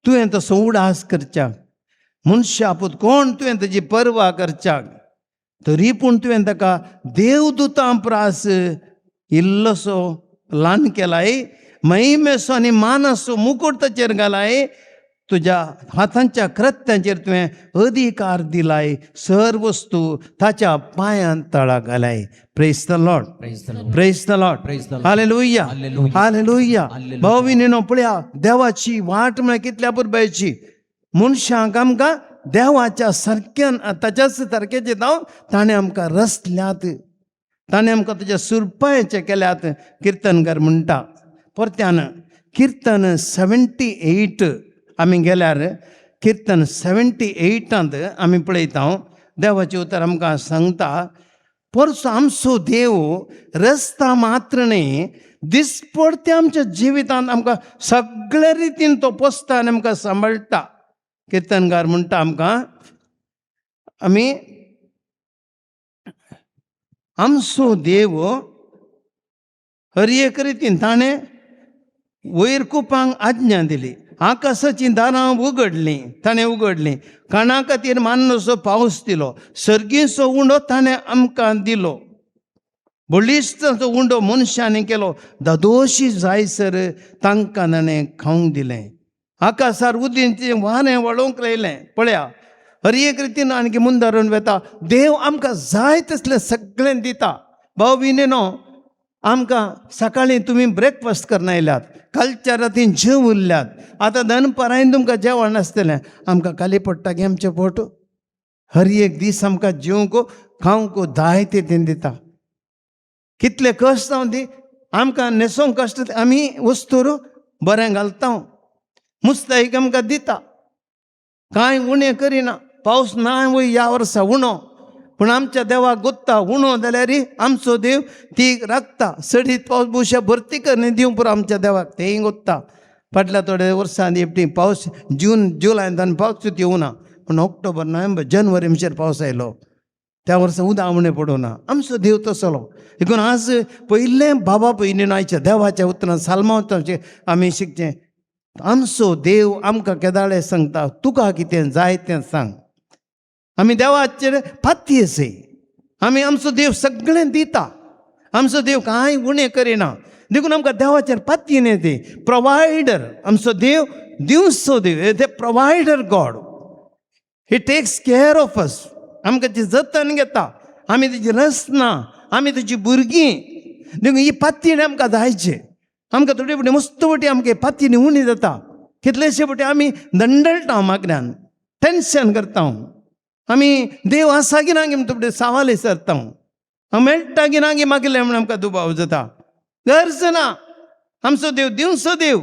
Speaker 3: तुवें तसो उडास करच्याक, मनशा पूत कोण तुवें ताजी पर्वा करच्याक, तरी पूण तुवें ताका देवदूतां प्रास इल्लोसो ल्हान केलाय, महिमेसो आनी मानासो मुकूट ताचेर घालाय, तुज्या हातांच्या कृत्यांचेर तुवें अधिकार दिलाय, सर वस्तू ताच्या पांयांत तळा घालाय. Praise the Lord, praise the Lord, hallelujah, hallelujah. भाव भयणीनो पळया, देवाची वाट म्हळ्यार कितल्या पुरबायची. मनशांक आमकां देवाच्या सारक्यान ताच्याच सारकेचे जावन ताणें आमकां रचल्यात, ताणें आमकां ताच्या सुरपायचे केल्यात. किर्तनकार म्हणटा परत्यान किर्तन 78 आमी गेल्यार, किर्तन 78 आमी पळयता, देवाचें उतर आमकां सांगता, परसो आमचो देव रस्ता मात्र न्हय, दिसपडते आमच्या जिवितांत आमकां सगळे रितीन तो पोसता आनी आमकां सांबाळटा. किर्तनकार म्हणटा आमकां, आमी आमचो देव हर एक रितीन ताणें वयर कुपांक आज्ञा दिली, आकाशाचीं दारां उगडलीं, ताणें उगडलीं, काणा खातीर मान्नसो पावस दिलो, सर्गीचो उंडो ताणें आमकां दिलो, बळिश्टाचो उंडो मनशांनी केलो, दादोशी जायसर तांकां ताणें खावंक दिलें, आकाशार उदींचें वारें वळोवंक लायलें. पळया, हर एक रितीन आणखी मुंदारून वेता. देव आमकां जाय तसलें सगळें दिता. भाव भयणीनो, आमकां सकाळीं तुमी ब्रेकफास्ट करना आयल्यात, कालच्या रातीन जेव उरल्यात, आतां दनपारांय तुमकां जेवण आसतलें, आमकां खाली पडटा गे आमचें पोट. हर एक दीस आमकां जेवंक खावंक जाय तें दिता. कितले कश्ट जावं दी, आमकां न्हेसोंक कश्ट, आमी वस्तूर बरें घालता, मुस्तायक आमकां दिता, कांय उणें करिना. पावस ना वय ह्या वर्सा उणो, पूण आमच्या देवाक गोत्ता उणो जाल्यार आमचो देव ती राखता. सडीत पावस भोवशा भरती करणी दिवं पुरो आमच्या देवाक, तेंय गोत्ता. फाटल्या थोड्या वर्सांनी एकटी पावस जून जुलयांत पावसूच येवना, पूण ऑक्टोबर नोव्हेंबर जानेवारी म्हणसर पावस आयलो. त्या वर्सा उदक उणें पडूना. आमचो देव तसलो. देखून आज पयलें बाबा भयणीन आयच्या देवाच्या उतरान साल्मां आमी शिकचें. आमचो देव आमकां केदाळे सांगता, तुका कितें जाय तें सांग. आमी देवाचेर पाती आसय, आमी आमचो देव सगळें दिता, आमचो देव कांय उणें करिना. देखून आमकां देवाचेर पाती न्ही ती प्रोवायडर आमचो देव, दिवचो देव, ते provider God, he takes care of us. आमकां ती जतन घेता, आमी तेजी रचना, आमी तेजी भुरगीं. देखून ही पातयेन आमकां जायचे. आमकां थोडे फावटी मस्त फावटी आमगे पातीनी उणी जाता. कितलेशे फावटी आमी दंडळटा मागण्यान, टेंशन करता आमी. देव आसा की ना गी म्हण सवाल विचारता. हांव मेळटा की ना गी मागलें म्हण आमकां दुबाव जाता. गरज ना, आमचो देव दिवचो देव.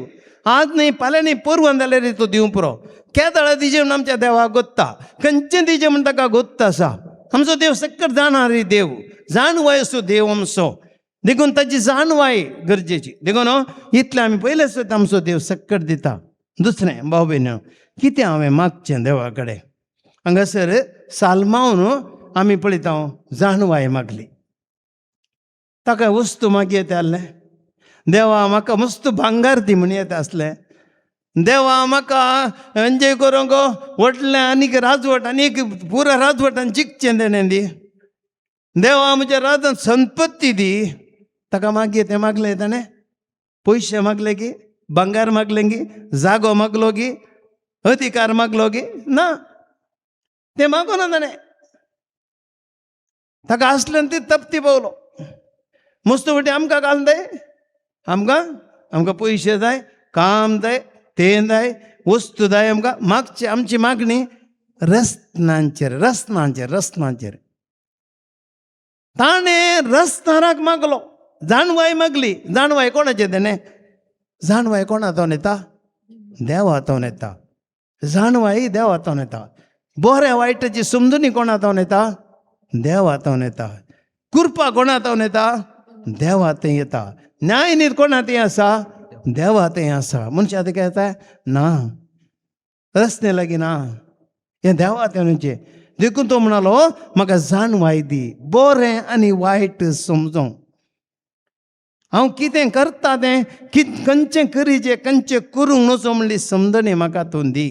Speaker 3: आज न्ही फाल्यां न्ही परवान जाल्यार तो दिवं पुरो. केदळा दिजे म्हण आमच्या देवाक गोत्ता, खंयचें दिजे म्हण ताका गोत्ता आसा. आमचो देव सक्कर जाणारी देव, जाणवाय असो देव आमचो. देखून ताची जाणवाय गरजेची. देखून इतलें आमी पयलें सुद्दां आमचो देव सक्कर दिता. दुसरें भाव भयण, कितें हांवें मागचें देवा कडेन? हांगासर साल्मांव न्हू आमी पळयता जाणवाय मागली. ताका वस्तू मागी येता आसलें, देवा म्हाका मस्त भांगार दी म्हण येता आसलें. देवा म्हाका एन्जॉय करूंक व्हडलें आनीक राजवट आनीक पुरा राजवटान जिखचें तेणें दी. देवा म्हज्या राजान संपत्ती दी. ताका मागीर तें मागलें ताणें? पयशे मागले की, भांगार मागलें की, जागो मागलो की, अधिकार मागलो की? ना, तें मागो ना ताणें. ताका आसलें ती तप्ती पावलो. मस्त फावटी आमकां घालून जाय, आमकां आमकां पयशे जाय, काम जाय, तें जाय, वस्तू जाय आमकां. मागची आमची मागणी रस्नांचेर, रस्नांचेर, रस्नांचेर. ताणें रस्ताराक मागलो, जाणवाय मागली. जाणवाय कोणाचें तेणें? जाणवाय कोणा तोन येता? देवा तोन येता. जाणवाय देवा तोन येता. बऱ्या वायटाची समजुनी कोणा तोन येता? देवा तोन येता. कृपा कोणा तोन येता? देवा थंय येता. न्याय नीत कोणा थंय आसा? देवा थंय आसा. मनशां आतां काय येता ना, रस्ते लागीं ना, हें देवा थंयचें. देखून तो म्हणालो म्हाका जाणवाय दी, बरें आनी वायट समजों. हांव कितें करता तें खंयचें करीचें खंयचें करूंक नजो म्हणली समजणी म्हाका तूं दी.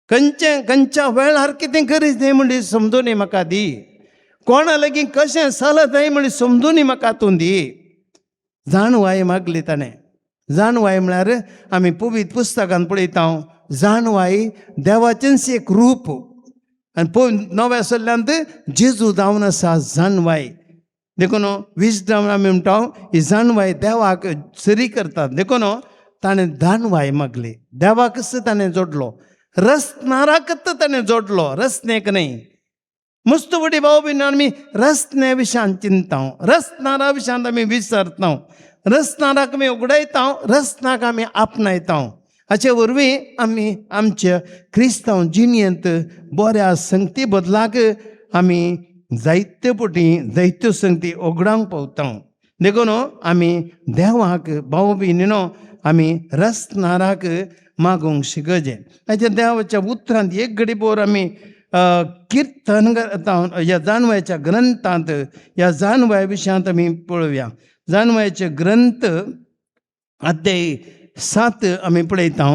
Speaker 3: खंयचें खंयच्या वेळार कितें करीच म्हणली समजणी म्हाका दी. कोणा लागीं कशें चलत म्हणली समजणी म्हाका तूं दी. जाणवाय मागली ताणें. जाणवाय म्हळ्यार आमी पवित्र पुस्तकान पळयता जाणवाय देवाचेंच एक रूप. आनी नव्या सल्ल्यांत जेजू जावन आसा जाणवाय. देखून विजडम आमी म्हणटा ही जाणवाय देवाक सरी करतात. देखून ताणें जाणवाय मागली, देवाकच ताणें जोडलो, रसनाराकच ताणें जोडलो, रसनेक न्हय. मस्त फुडें भाव भयण आमी रसने विशयान चिंतता, रसनारा विशयांत आमी विसरता, रसनाराक आमी उगडायता, रसनाक आमी आपणायता. हाचे वरवीं आमी आमच्या क्रिस्तांव जिणेंत बऱ्या संगती बदलाक आमी जायते पटी जायत्यो संगती ओगडावंक पावता. देखून आमी देवाक भाव भयणीनो आमी रसनाराक मागूंक शिकचें. हाच्या देवाच्या उतरांत एक घडी भर आमी किर्तन ह्या जाणवयाच्या ग्रंथांत ह्या जाणवया विशयांत आमी पळोवया. जाणवयाचे ग्रंथ अध्याय 7 आमी पळयता.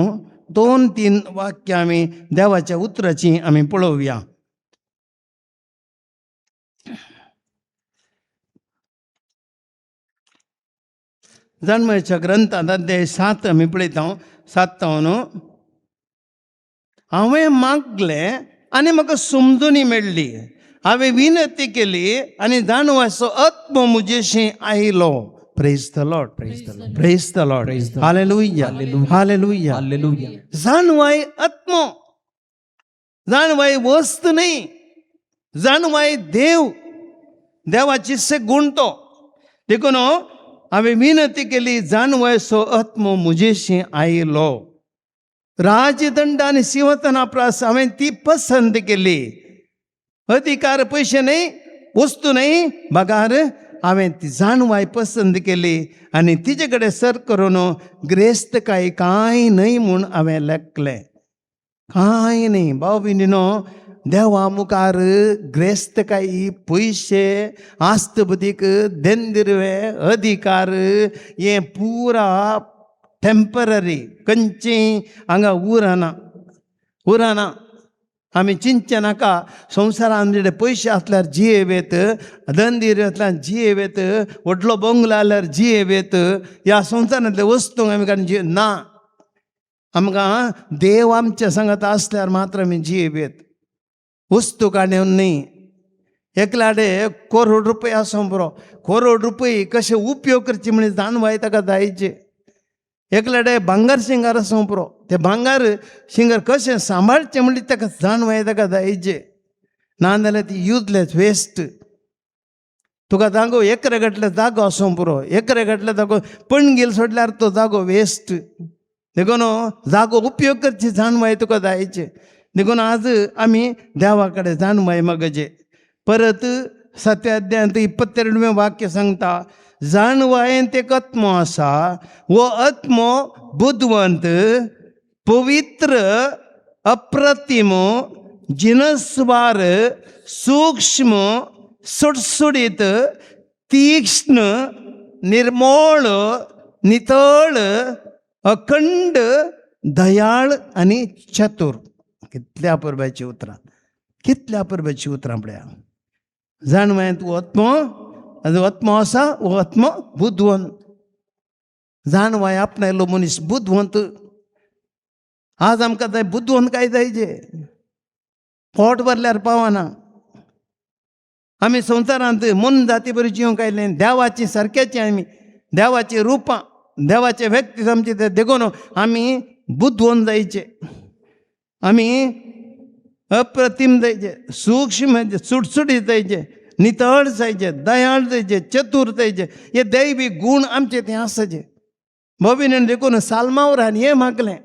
Speaker 3: 2-3 वाक्यां आमी देवाच्या उतराची आमी पळोवया. जाणवयाच्या ग्रंथांत अध्याय 7 आमी पळयता. 7 हांवें मागलें आनी म्हाका समजुनी मेळ्ळी, हांवें विनंती केली आनी जाणवाचो आत्मो म्हजेशी आयलो. Praise the Lord,
Speaker 2: praise the Lord,
Speaker 3: praise the Lord, hallelujah, hallelujah,
Speaker 2: hallelujah.
Speaker 3: जाणवाय आत्मो, जाणवाय वस्त न्हय, जाणवाय देव, देवाची गुण तो. देखून हांवें विनंती केली, जाणवायचो आत्मो म्हजेशी आयलो. राजदंड आनी सिंहासना प्रास हांवें ती पसंत केली. अधिकार पयशे न्हय, वस्तू न्हय, बगार हांवें ती जाणवाय पसंत केली आनी तिजे कडेन सर करून ग्रेस्तकाय कांय न्हय म्हूण हांवें लेखलें. कांय न्हय भाव भयणीनो, देवा मुखार ग्रेस्तकाय, पयशे, आस्त बुदीक, देंदिरवे, अधिकार हें पुरा टेंपररी, खंयची हांगा उरना, उरना. आमी चिंतचें नाका संवसारान म्हणजे पयशे आसल्यार जियेवेत, दंदीर आसल्यार जियेवेत, व्हडलो बंगलो आसल्यार जियेवेत, ह्या संवसारांतले वस्तूंक आमी कारण जिये ना. आमकां देव आमच्या सांगात आसल्यार मात्र आमी जियेवेत, वस्तू काडून न्हय. एकल्याडे करोड रुपया आसूं पुरो, करोड रुपये कशे उपयोग करचे म्हण जाणवाय ताका जायचे. एकल्याडे भांगर शिंगार आसूं पुरो, ते भांगर शिंगार कशें सांबाळचें म्हणल्यार ताका जाणवाय ताका जायचे. नाजाल्यार ती युजलेस, वेस्ट. तुका जागो एकरे गटले जागो आसूं पुरो, एकरे गटले जागो पणगील सोडल्यार तो जागो वेस्ट. देखून जागो उपयोग करची जाणवाय तुका जायचे. देखून आज आमी देवा कडेन जाणवाय मागचे. परत 7 अध्यायांत 22वें वाक्य सांगता, जाणवायेंत एक आत्मो आसा, हो आत्मो बुदवंत, पवित्र, अप्रतिम, जिनसवार, सूक्ष्म, सुडसुडीत, तीक्ष्ण, निर्मोळ, नितळ, अखंड, दयाळ आनी चतुर. कितल्या परब्याची उतरां, कितल्या परब्याची उतरां पळया. जाणवायेंत हो आत्मो, आत्मो आसा, हो आत्मो बुदवंत. जाणवाय आपणायलो मनीस बुदवंत. आज आमकां जाय बुदवंत काय जायचे, पोट भरल्यार पावना. आमी संवसारांत मन जाती बरी जिवंक आयले, देवाची सारक्याची, आमी देवाची रुपां, देवाचे व्यक्ती आमचे ते. देखून आमी बुदवंत जायचे, आमी अप्रतिम जायचे, सूक्ष्म, सुटसुटीत जायचे, नितळ जायचे, दयाळ जायचे, चतुर जायचे. हे दैवी गूण आमचे ते आसाचे. भविनेन देखून सालमावरान हें मागलें,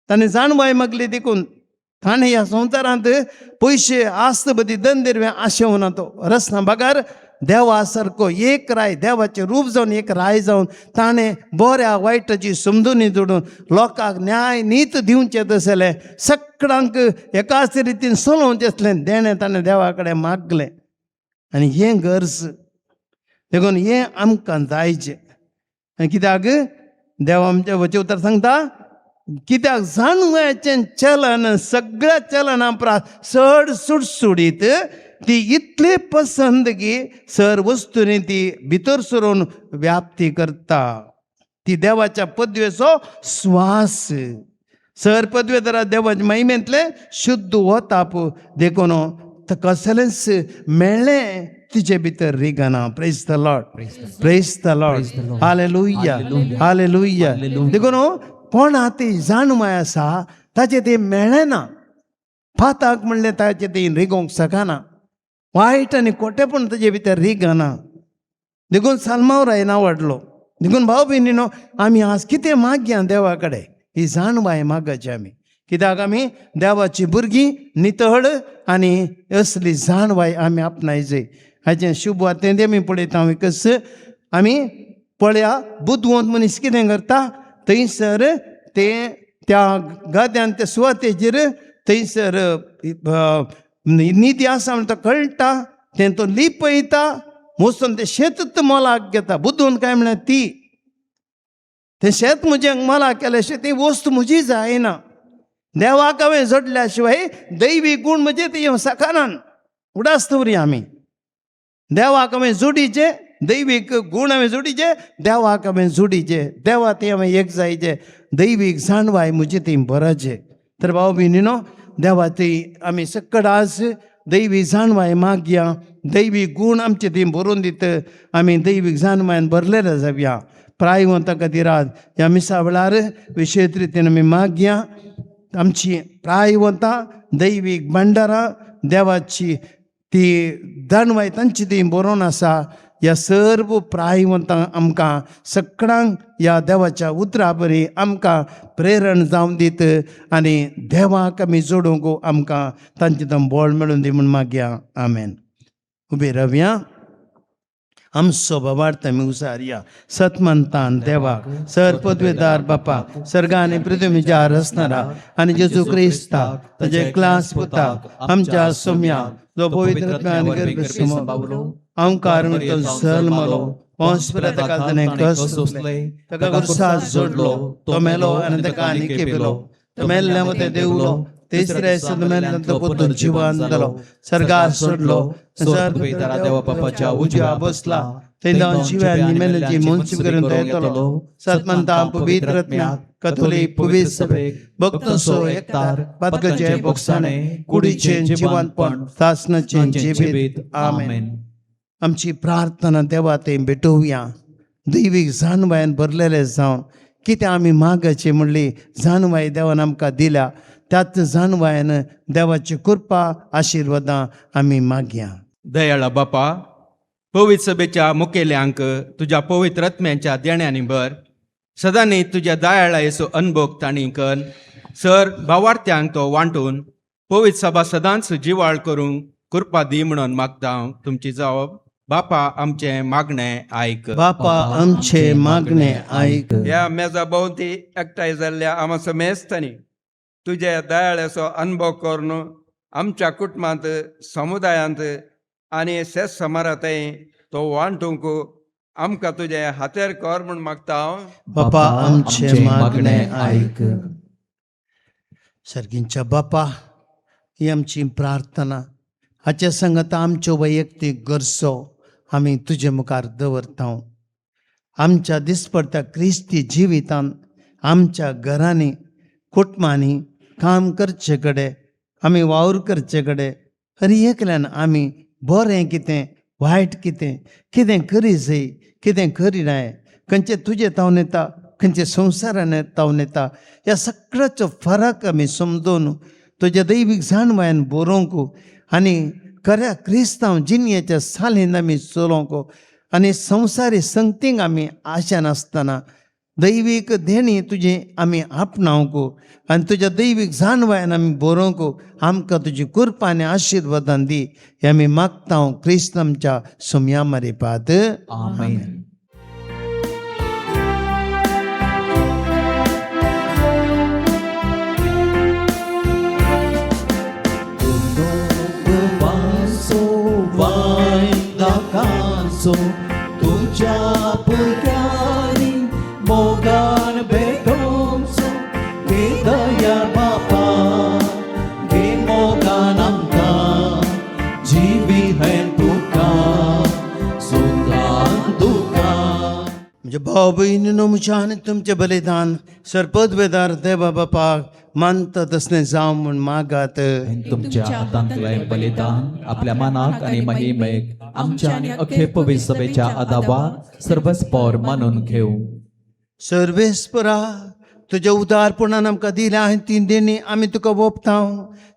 Speaker 3: ताणें जाणवाय मागली. देखून ताणें ह्या संवसारांत पयशे आस्त बदी दंदिरवे आशेवना तो रसना बगर देवा सारको एक राय, देवाचें रूप जावन एक राय जावन ताणें बऱ्या वायटाची समजुनी जोडून लोकांक न्याय नीत दिवचें तसलें, सगळ्यांक एकाच रितीन चलोवचें आसलें देणें ताणें देवा कडेन मागलें. आनी हें गरज, देखून हें आमकां जायचें. आनी कित्याक देव आमच्या वचे उतर सांगता, कित्याक जाणवयाचें चलन सगळ्या चलना परस चड सुडसुडीत, ती इतली पसंत की सर वस्तूंनी ती भितर सरून व्याप्ती करता. ती देवाच्या पदवेचो स्वास, सर पदवेदारा देवाच्या महिमेंतलें शुद्ध वताप. देखून कसलेंच मेळ्ळें तिचे भितर रिगना. Praise the Lord, praise the Lord. Hallelujah, hallelujah. देखून कोणा ती जाणवाय आसा ताचे ते मेळ्ळें ना, पाताक म्हणलें ताचे ते रिगोवंक शकना, वायट आनी खोटेपण ताजे भितर रिगना. देखून सालमाव रायना वाडलो. देखून भाव भयणीनो, आमी आज कितें मागया देवा कडेन, ही जाणवाय मागची आमी. कित्याक आमी देवाची भुरगीं, नितळ आनी असली जाणवाय आमी आपणायची. हाचें शुभ वातें आमी पळयता. एकच आमी पळया, बुदवंत मनीस कितें करता, थंयसर ते त्या गद्यान त्या सुवातेचेर थंयसर निधी आसा म्हण तो कळटा, तें तो लिपयता, वचून तें शेतच मोलाक घेता. बुदवंत काय म्हळ्यार ती तें शेत म्हजें मोलाक केलें, ती वस्तू म्हजी जायना. देवाक हांवें जोडल्या शिवाय दैवी गूण म्हजे ते येवं शकनान. उडास दवरी आमी देवाक हांवें जोडीचे, दैवीक गूण हांवें जोडीचे, देवाक हांवें जोडीचे, देवा ती हांवें एक जायचे, दैवीक जाणवाय म्हजी ती बराचे. तर भाव भयणीनो, देवा ती आमी सकट आज दैवी जाणवाय मागया. दैवी गूण आमचे ती भरून दित, आमी दैवीक जाणवायन भरलेले जावया. प्रायवंता खातीर ह्या मिसा वेळार विशेश रितीन आमी मागया. आमची प्रायवंता दैवीक भांडारां, देवाची ती जाणवाय तांची ती बरोवन आसा. ह्या सर्व प्रायवंतांक आमकां सगळ्यांक ह्या देवाच्या उतरा बरी आमकां प्रेरण जावन दीत आनी देवाक आमी जोडूंक आमकां तांचें तो बळ मेळून दी म्हूण मागया. आमेन. उबी रावया. आमचो बाबार्थ आमी उसारया. सतमंतान देवाक, सर पदवेदार बापा, सर्गा आनी पृथ्वीच्या रचणारा आनी जेजू क्रिस्ताक, ताजे क्लास पुताक, आमच्या सोम्या, जो पवित्र आत्म्यान गर्भ संभावलो, अंकार जल्मलो, पोंस ताका ताणें कश्ट सोंसले, ताका खुर्सार जोडलो, तो मेलो आनी ताका आनी केपिलो, तो मेल्ल्या मदें देंवलो, तिसऱ्या दिसा मेल्ल्यांतलो परतून जिवन जालो, सर्गार चडलो, सर
Speaker 2: देवा बापाच्या
Speaker 3: उजव्या बसला, थंय जावन जिव्या आनी मेल्ल्यांची मुन्सिफ करून तो येतलो. सतमंता पवित्र आत्म्या कथोलीक पवित्र सभेक, भक्तांचो एकतार, पातकाचें भोगसाणें, कुडीचें जिवंतपण, सासणाचें जिवीत. आमेन. आमची प्रार्थना देवा थंय भेटोवया. दैवीक जाणवायेन भरलेले जावन कितें आमी मागाची म्हणली जाणवाय देवान आमकां दिल्या, त्याच जाणवायेन देवाची कृपा आशिर्वादां आमी मागया.
Speaker 7: दयाळा बापा, पवित्र सभेच्या मुखेल्यांक तुज्या पवित्र आत्म्यांच्या देण्यांनी भर. सदांनी तुज्या दयाळायेचो अनभोग तांणी कर सर भावार्थ्यांक तो वांटून पवित्र सभा सदांच जिवाळ करूंक कृपा दी म्हणून मागता हांव. तुमची जावप बापा, आमचें मागणें आयक.
Speaker 3: बापा, आमचे मागणे आयक.
Speaker 8: ह्या मेजा भोंवती एकठांय जाल्ल्या आमा समेस्तांनी तुज्या दयाळाचो अनुभव करून आमच्या कुटुंबांत, समुदायांत आनी शेत समारांतय तो वांटूंक आमकां तुजें हातेर कर म्हूण मागता हांव.
Speaker 3: बापा, आमचे मागणे आयक. सर्गींच्या बापा, ही आमची प्रार्थना हाचे संगत आमच्यो वैयक्तीक गरजो आमी तुजे मुखार दवरता. आमच्या दिसपडत्या क्रिस्ती जिवितान, आमच्या घरांनी, कुटुंबांनी, काम करचे कडेन, आमी वावर करचे कडेन, हर एकल्यान आमी बरें कितें, वायट कितें, कितें करी जाय, कितें करी नाय, खंयचे तुजे तावन येता, खंयचे संवसारान तावन येता, ह्या सगळ्याचो फरक आमी समजून तुज्या दैवीक जाणवायेन बरोवंक आनी खऱ्या क्रिस्तांव जिणयेच्या सालीन आमी चलोवंक आनी संवसारी संगतींक आमी आशा नासतना दैवीक देणी तुजी आमी आपणावंक आनी तुज्या दैवीक जाणवायेन आमी बरोवंक आमकां तुजी कृपा आनी आशिर्वादान दी, हें आमी मागता क्रिस्त आमच्या सुमया मरिपात.
Speaker 2: आमेन. वासो वायदाकांचो तुज्या भुरग्यांनी मोगान भेटोवचो. घे दया बापा, घे मोगान आमकां जिवी हें तुका सुखान दुखान.
Speaker 3: म्हणजे भाव भयणीनो, म्हज्या आनी तुमचें बलिदान सरपदवेदार देवा बापाक मानता तसलें जावं म्हूण मागात.
Speaker 2: तुमच्या हातांतलें बलिदान आपल्या मनाक आणि महिमेक, आमच्या आणि अख्खे पवित्र सभेच्या आदावाक सर्वस्पोर मानून घेऊ.
Speaker 3: सर्वेस्परा, तुज्या उदारपणान आमकां दिल्या आनी ती देणी आमी तुका ओंपता.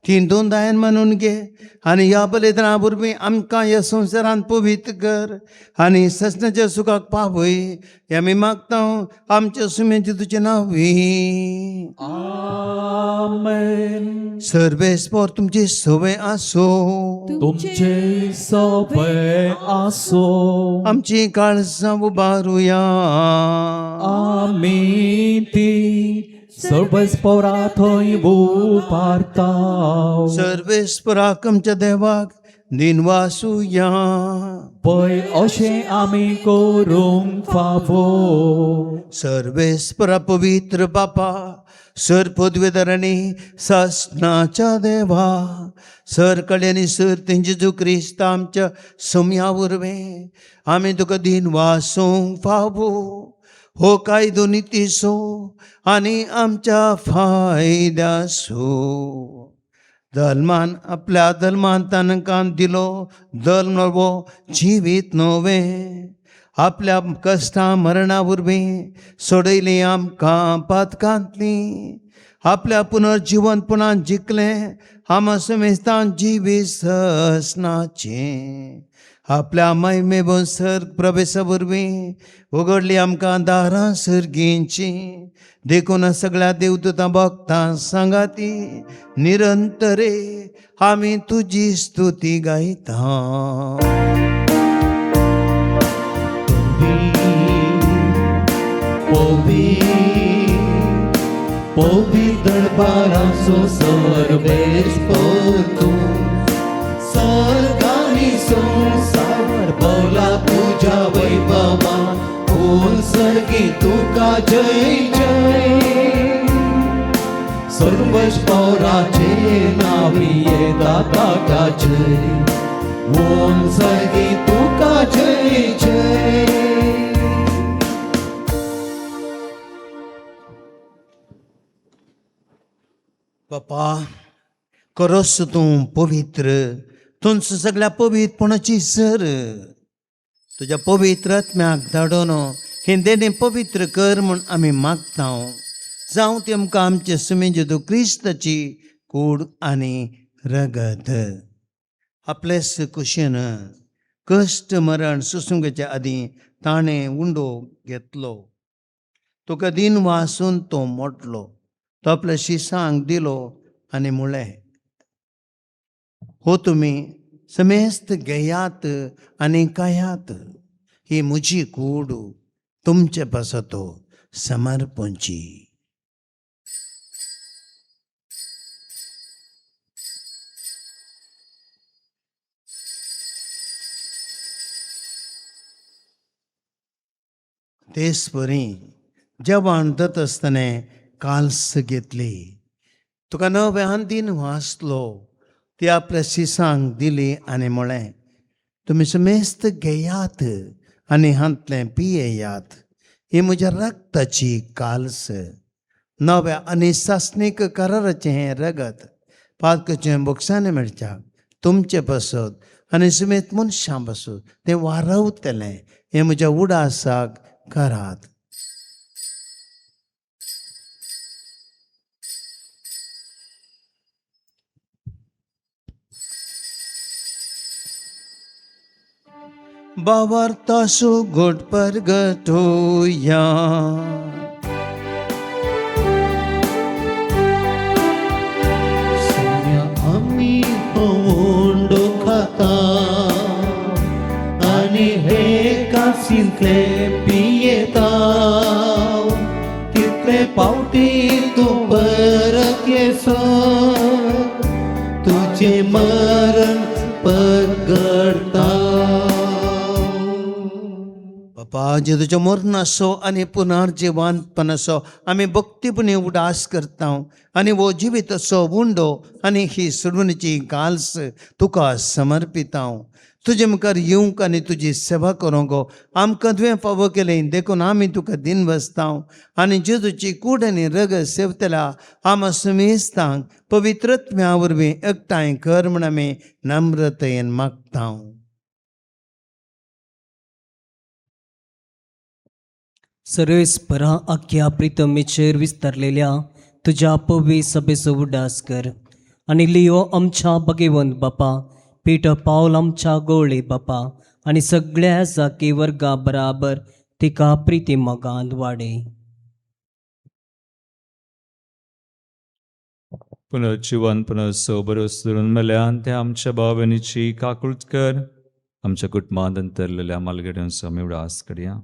Speaker 3: ती दोन दायन मानून घे आनी ह्या बलिदाना वरवीं आमकां ह्या संवसारांत पवित्र कर आनी ससनाच्या सुखाक पावय, हें आमी मागता आमच्या सुमेचे तुजें नांवी.
Speaker 2: आमेन.
Speaker 3: सर्वेस्पर तुमची सवय आसूं.
Speaker 2: तुमचे सवय आसो.
Speaker 3: आमची काळजां उबारुया.
Speaker 2: आमी ती सर्वस्पोरा थंय उबारता.
Speaker 3: सर्वेस्पराक आमच्या देवाक दिनवासुया.
Speaker 2: पय अशें आमी करूंक फावो.
Speaker 3: सर्वेस्परा, पवित्र बापा, सर पदवेदारांनी सासनाच्या देवा, सर कड्यांनी सर तेंचे जेजू क्रिस्त आमच्या सम्या वरवीं आमी तुका दिनवासूंक फावो. हो कायदो नितीचो आनी आमच्या फायद्याचो. धर्मान आपल्या धर्मान तांकां दिलो धर्म नवो जिवीत नवें. आपल्या कश्टां मरणा वरवीं सोडयलीं आमकां पातकांतलीं. आपल्या पुनर्जिवनपणान जिखलें आमा समेस्तान जिवीत ससनाचें. आपल्या महिमे सर प्रवेशा वरवीं उगडली आमकां दारां सर्गींची. देखून सगळ्या देवदूतां भक्तां सांगाती निरंतरे आमी तुजी स्तुती गायता.
Speaker 2: पवी पवित्र दरबाराचो सर्वेस्पर तूं, सर्गानी संवसार भोवला तुज्या वैभवा. कोण सर्गी तुका जय जय. सर्वस्पोराचे नावी येता ताका जय. ओम सर्गी तुका जय जय.
Speaker 3: बापा करोस तूं पवित्र तुमचो सगळ्या पवित्रपणाची सर तुज्या पवित्र आत्म्याक धाडून हें देणें पवित्र कर म्हूण आमी मागता. जावं ती आमकां आमचे सुमी जेजू क्रिस्ताची कूड आनी रगत. आपलेच कुशीन कश्ट मरण सुसूंकच्या आदीं ताणें उंडो घेतलो. तुका दिन वासून तो मोडलो. तो आपल्या शिसांक दिलो आनी म्हळें, हो तुमी समेस्त घेयात आनी खायात, ही म्हजी कूड तुमचे पासत समर्पणची. तेच परी जेवण दत आसतना काल्स घेतली. तुका नव्यान दिन वाचलो. ती आपल्या शिसांक दिली आनी म्हळें, तुमी समेस्त घेयात आनी हांतलें पियेयात, ही म्हज्या रक्ताची काल्स, नव्या आनी सासणीक कराराचें हें रगत पातकाचें बोगसाणें मेळच्या तुमचे पासत आनी समेत मनशां पासत तें वारवतलें. हें म्हज्या उडासाक करात. बावार्थासो गोड परगटोया.
Speaker 9: आमी उंडो खाता आनी हे कासींतले पियेता, तितले पावटी तूं परत येसो तुजें मरण परगडता.
Speaker 3: बापा जेजूचो मरणाचो आनी पुनर्जिवंतपणाचो आमी भक्तीपणी उडास करता आनी हो जिविताचो उंडो आनी ही सोडवणीची गाल्स तुका समर्पिता. तुजे मुखार येवंक आनी तुजी सेवा करूंक आमकां तुवें फावो केलें, देखून आमी तुका दिन बसता आनी जेजूची कूड आनी रगत सेवतल्या आमा सुमेस्तांक पवित्रत्म्या वरवीं एकठांय कर म्हूण आमी नम्रतेन मागता.
Speaker 10: सर्वेस्परा आख्या प्रितमेचेर विस्तारलेल्या तुज्या पवी सभेचो उडास कर आनी लियो आमच्या भगेवंत बापा, पीटर पावल आमच्या गोवळे बापा आनी सगळ्या जाकी वर्गा बराबर तिका प्रिती मोगांत वाडय.
Speaker 1: पुनर्जिवन पुनर्सो बरोस धरून मेल्यान ते आमच्या भाव भयणीची काकूळट कर. आमच्या कुटुंबांत अंतरलेल्या मालगड्यांचो आमी उडास करया.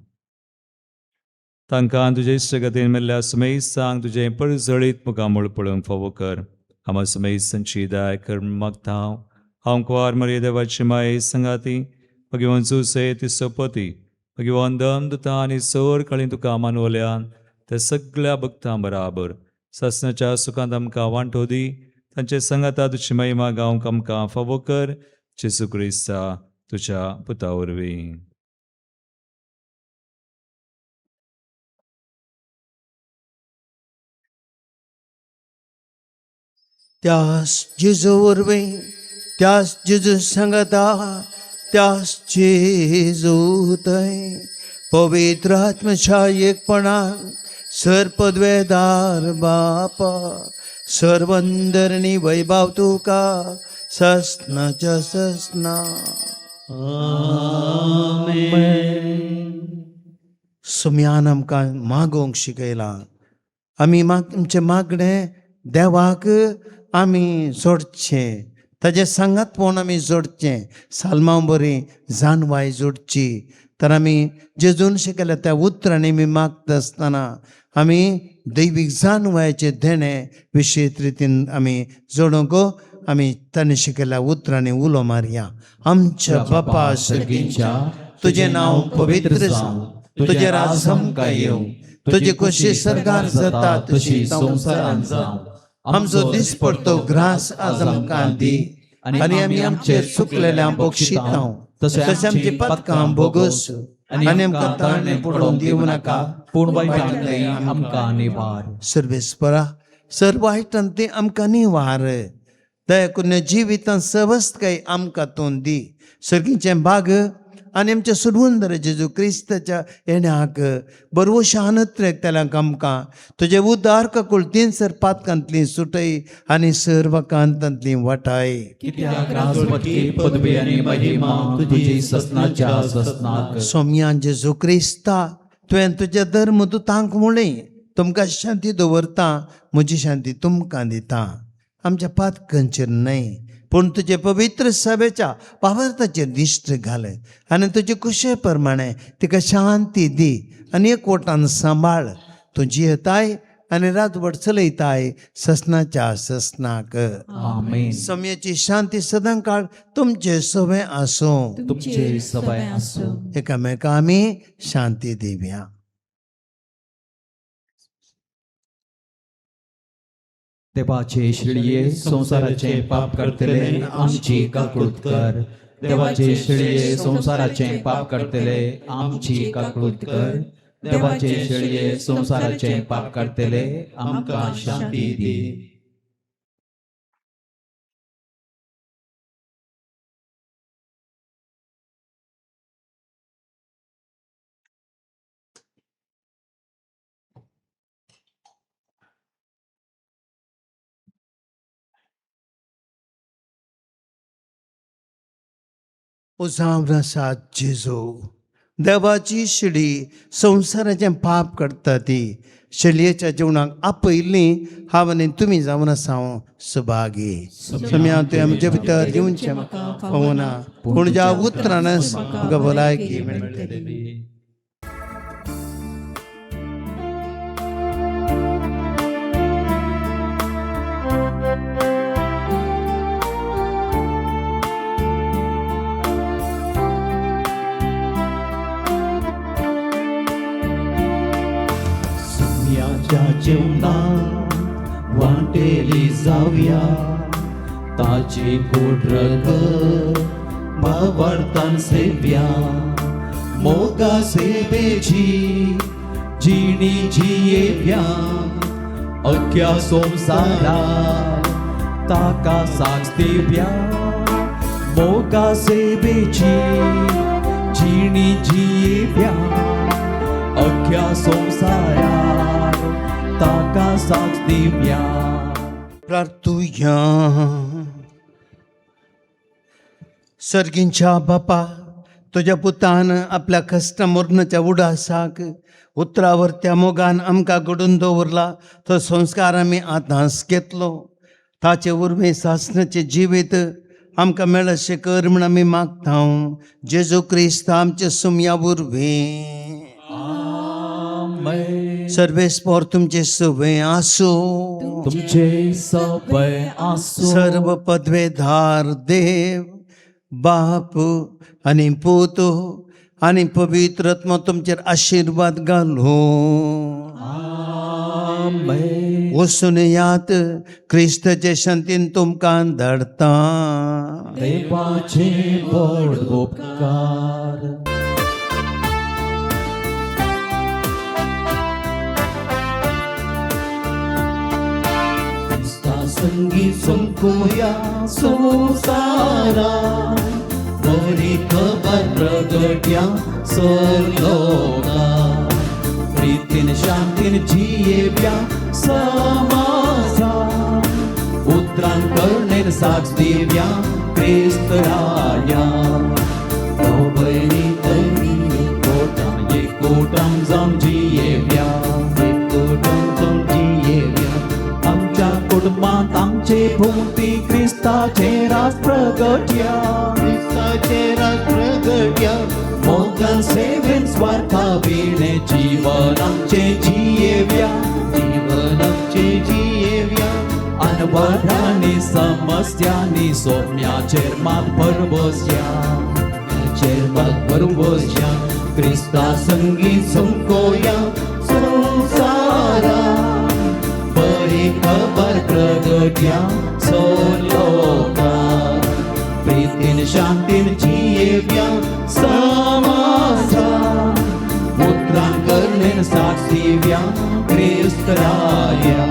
Speaker 1: तांकां तुजे इश्टगतीन मेल्ल्या सुमेस्तांक तुजें परजळीत मुखामळ पळोवंक फावो कर. आमा सुमेस्तांची दया कर मागता हांव. हांव कुवार मरिया देवाची माये संगाती भगवान जुसे ती सोपती भगवान दम दुता आनी सोर कळी तुका मानवल्यान त्या सगळ्या भक्तां बराबर सासणाच्या सुखांत आमकां वांटो दी. तांचे संगाता तुजी महिमा गावंक आमकां फावो कर. जेजू क्रिस्ता तुज्या पुता वरवीं.
Speaker 3: त्यास जेजू वरवीं, त्यास जेजू सांगता, त्यास जेजू थंय पवित्र आत्मच्या एकपणान सर्पद्वेदार बापा सर्वंदरणी वैभव तुका ससनाच्या ससना. सुम्यान आमकां मागोवंक शिकयलां. आमी आमचें मागणें देवाक आमी जोडचें, ताजें सांगातपण आमी जोडचें, साल्मां बरी जानवाय जोडची. तर आमी जेजून शिकयल्या त्या उतरांनी आमी मागता आसतना आमी दैवीक जानवायचें देणें विशेश रितीन आमी जोडूंक आमी ताणें शिकयल्या उतरांनी उलो मारया. आमच्या बापा
Speaker 2: सर्गींच्या,
Speaker 3: तुजें नांव पवित्र जावं, तुजें राज आमकां येवं, तुजी खोशी सर्गार जाता तशी
Speaker 2: संवसारांत जावं.
Speaker 3: आमचो दिसपडतो ग्रास आज आमकां दी आनी आमी आमचे चुकलेल्या बक्षितां तशें आमची पदकां भोगोस आनी आमकां ताळणे पडोवन दिवं नाका,
Speaker 2: पूण वायटांतलें आमकां निवार.
Speaker 3: सर्वेस्परा सर्व वायटांतली आमकां निवार. दया करून जिवितांत सवस्तकाय आमकां तूं दी. सर्गीचें भाग आनी आमच्या सुरवंदर जेजू क्रिस्ताच्या येण्याक बरवशानत रेखतल्यांक आमकां तुजे उदार काकूळ तीन सर पातकांतली सुटय आनी सर्व कांतांतली वाटाय.
Speaker 2: कित्याक राजवटकी पदवी आनी महिमा तुजी ससनाच्या ससनाक.
Speaker 3: सोम्या जेजू क्रिस्ता, तुवें तुज्या धर्मदुतांक म्हणलें, तुमकां शांती दवरता, म्हजी शांती तुमकां दिता. आमच्या पातकांचेर न्हय पूण तुजे पवित्र सभेच्या पावर्ताचेर दिश्ट घाल आनी तुजे कुशे प्रमाणे तिका शांती दी आनी एकवटान सांबाळ. तूं जियेताय आनी रातभर चलयताय ससनाच्या ससनाक.
Speaker 2: आमेन.
Speaker 3: समयाची शांती सदां काळ तुमचे सवे आसूं.
Speaker 2: तुमचे सवय आसूं.
Speaker 3: एकामेका आमी शांती दिवया.
Speaker 2: देवाचे शिळये संवसाराचे पाप करतले आमची काकळूत कर. देवाचे शिळये संवसाराचे पाप करतले आमची काकळूत कर. देवाचे शिळये संवसाराचे पाप करतले आमकां शांती दी.
Speaker 3: उजावरासात जेजू, देवाची शिडी संवसाराचें पाप करता ती शेळयेच्या जेवणाक आपयल्ली हांव आनी तुमी जावन आसा हांव सुभागी. सोम्या तुवें आमचे भितर दिवचें म्हाका फावना, पूण ज्या उतरान म्हाका भलायकी मेळटली.
Speaker 9: जेवणात वांटेली जावया, ताची कूड रगत भावार्थान सेव्या, मोगा सेवेची जिणी जियेव्या, अख्ख्या संवसारा ताका साक्ष दिव्या, मोगा सेवेची जिणी जियेव्या, अख्ख्या संवसारा ताका साक्ष दिव्या.
Speaker 3: प्रार्थुया. सर्गींच्या बापा, तुज्या पुतान आपल्या कश्ट मरणाच्या उडासाक उतरावर त्या मोगान आमकां घडून दवरला तो संस्कार आमी आतांच घेतलो. ताचे वरवीं सासणाचें जिवीत आमकां मेळशें कर म्हूण आमी मागता. जेजू क्रिस्त आमचे सुमया वरवीं. सर्वेस्पोर तुमचे सवय आसूं.
Speaker 2: तुमचे सवय आसूं.
Speaker 3: सर्व पदवेधार देव बाप आनी पूत आनी पवित्र आत्मो तुमचेर आशिर्वाद घालूं.
Speaker 2: आमेन.
Speaker 3: वचून यात, क्रिस्ताचे शांतीन तुमकां धाडटा.
Speaker 2: देवाचे व्हड उपकार.
Speaker 9: संगी संकुया संसारा, बरी खबर प्रगट्या सरलोका,
Speaker 2: प्रीतीन शांतीन जियेव्या समाजा, उतरान करणेन साक्ष दिव्या क्रिस्त राया. बरी तरी कोटां एकोटां जावन जियेव्या, एकोटां जावन जियेव्या, आमच्या कुटुंबांत आमचे भोंवती क्रिस्ताचे राज प्रगट्या,
Speaker 9: क्रिस्ताचे राज प्रगट्या,
Speaker 2: मोगान सेवेन स्वार्था विणे जीवन आमचे जियेव्या,
Speaker 9: जीवन आमचे जियेव्या,
Speaker 2: अनवरांनी समस्यांनी सोम्याचेर मात भरवसया, चेर मात भरवसया,
Speaker 9: क्रिस्ता संगी संकोया संसारा, बरी खबर प्रगट्या सोलोका,
Speaker 2: प्रीतीन शांतीन जियेव्या समाजा, उतरान करणेन साक्ष दिव्या क्रिस्त राया.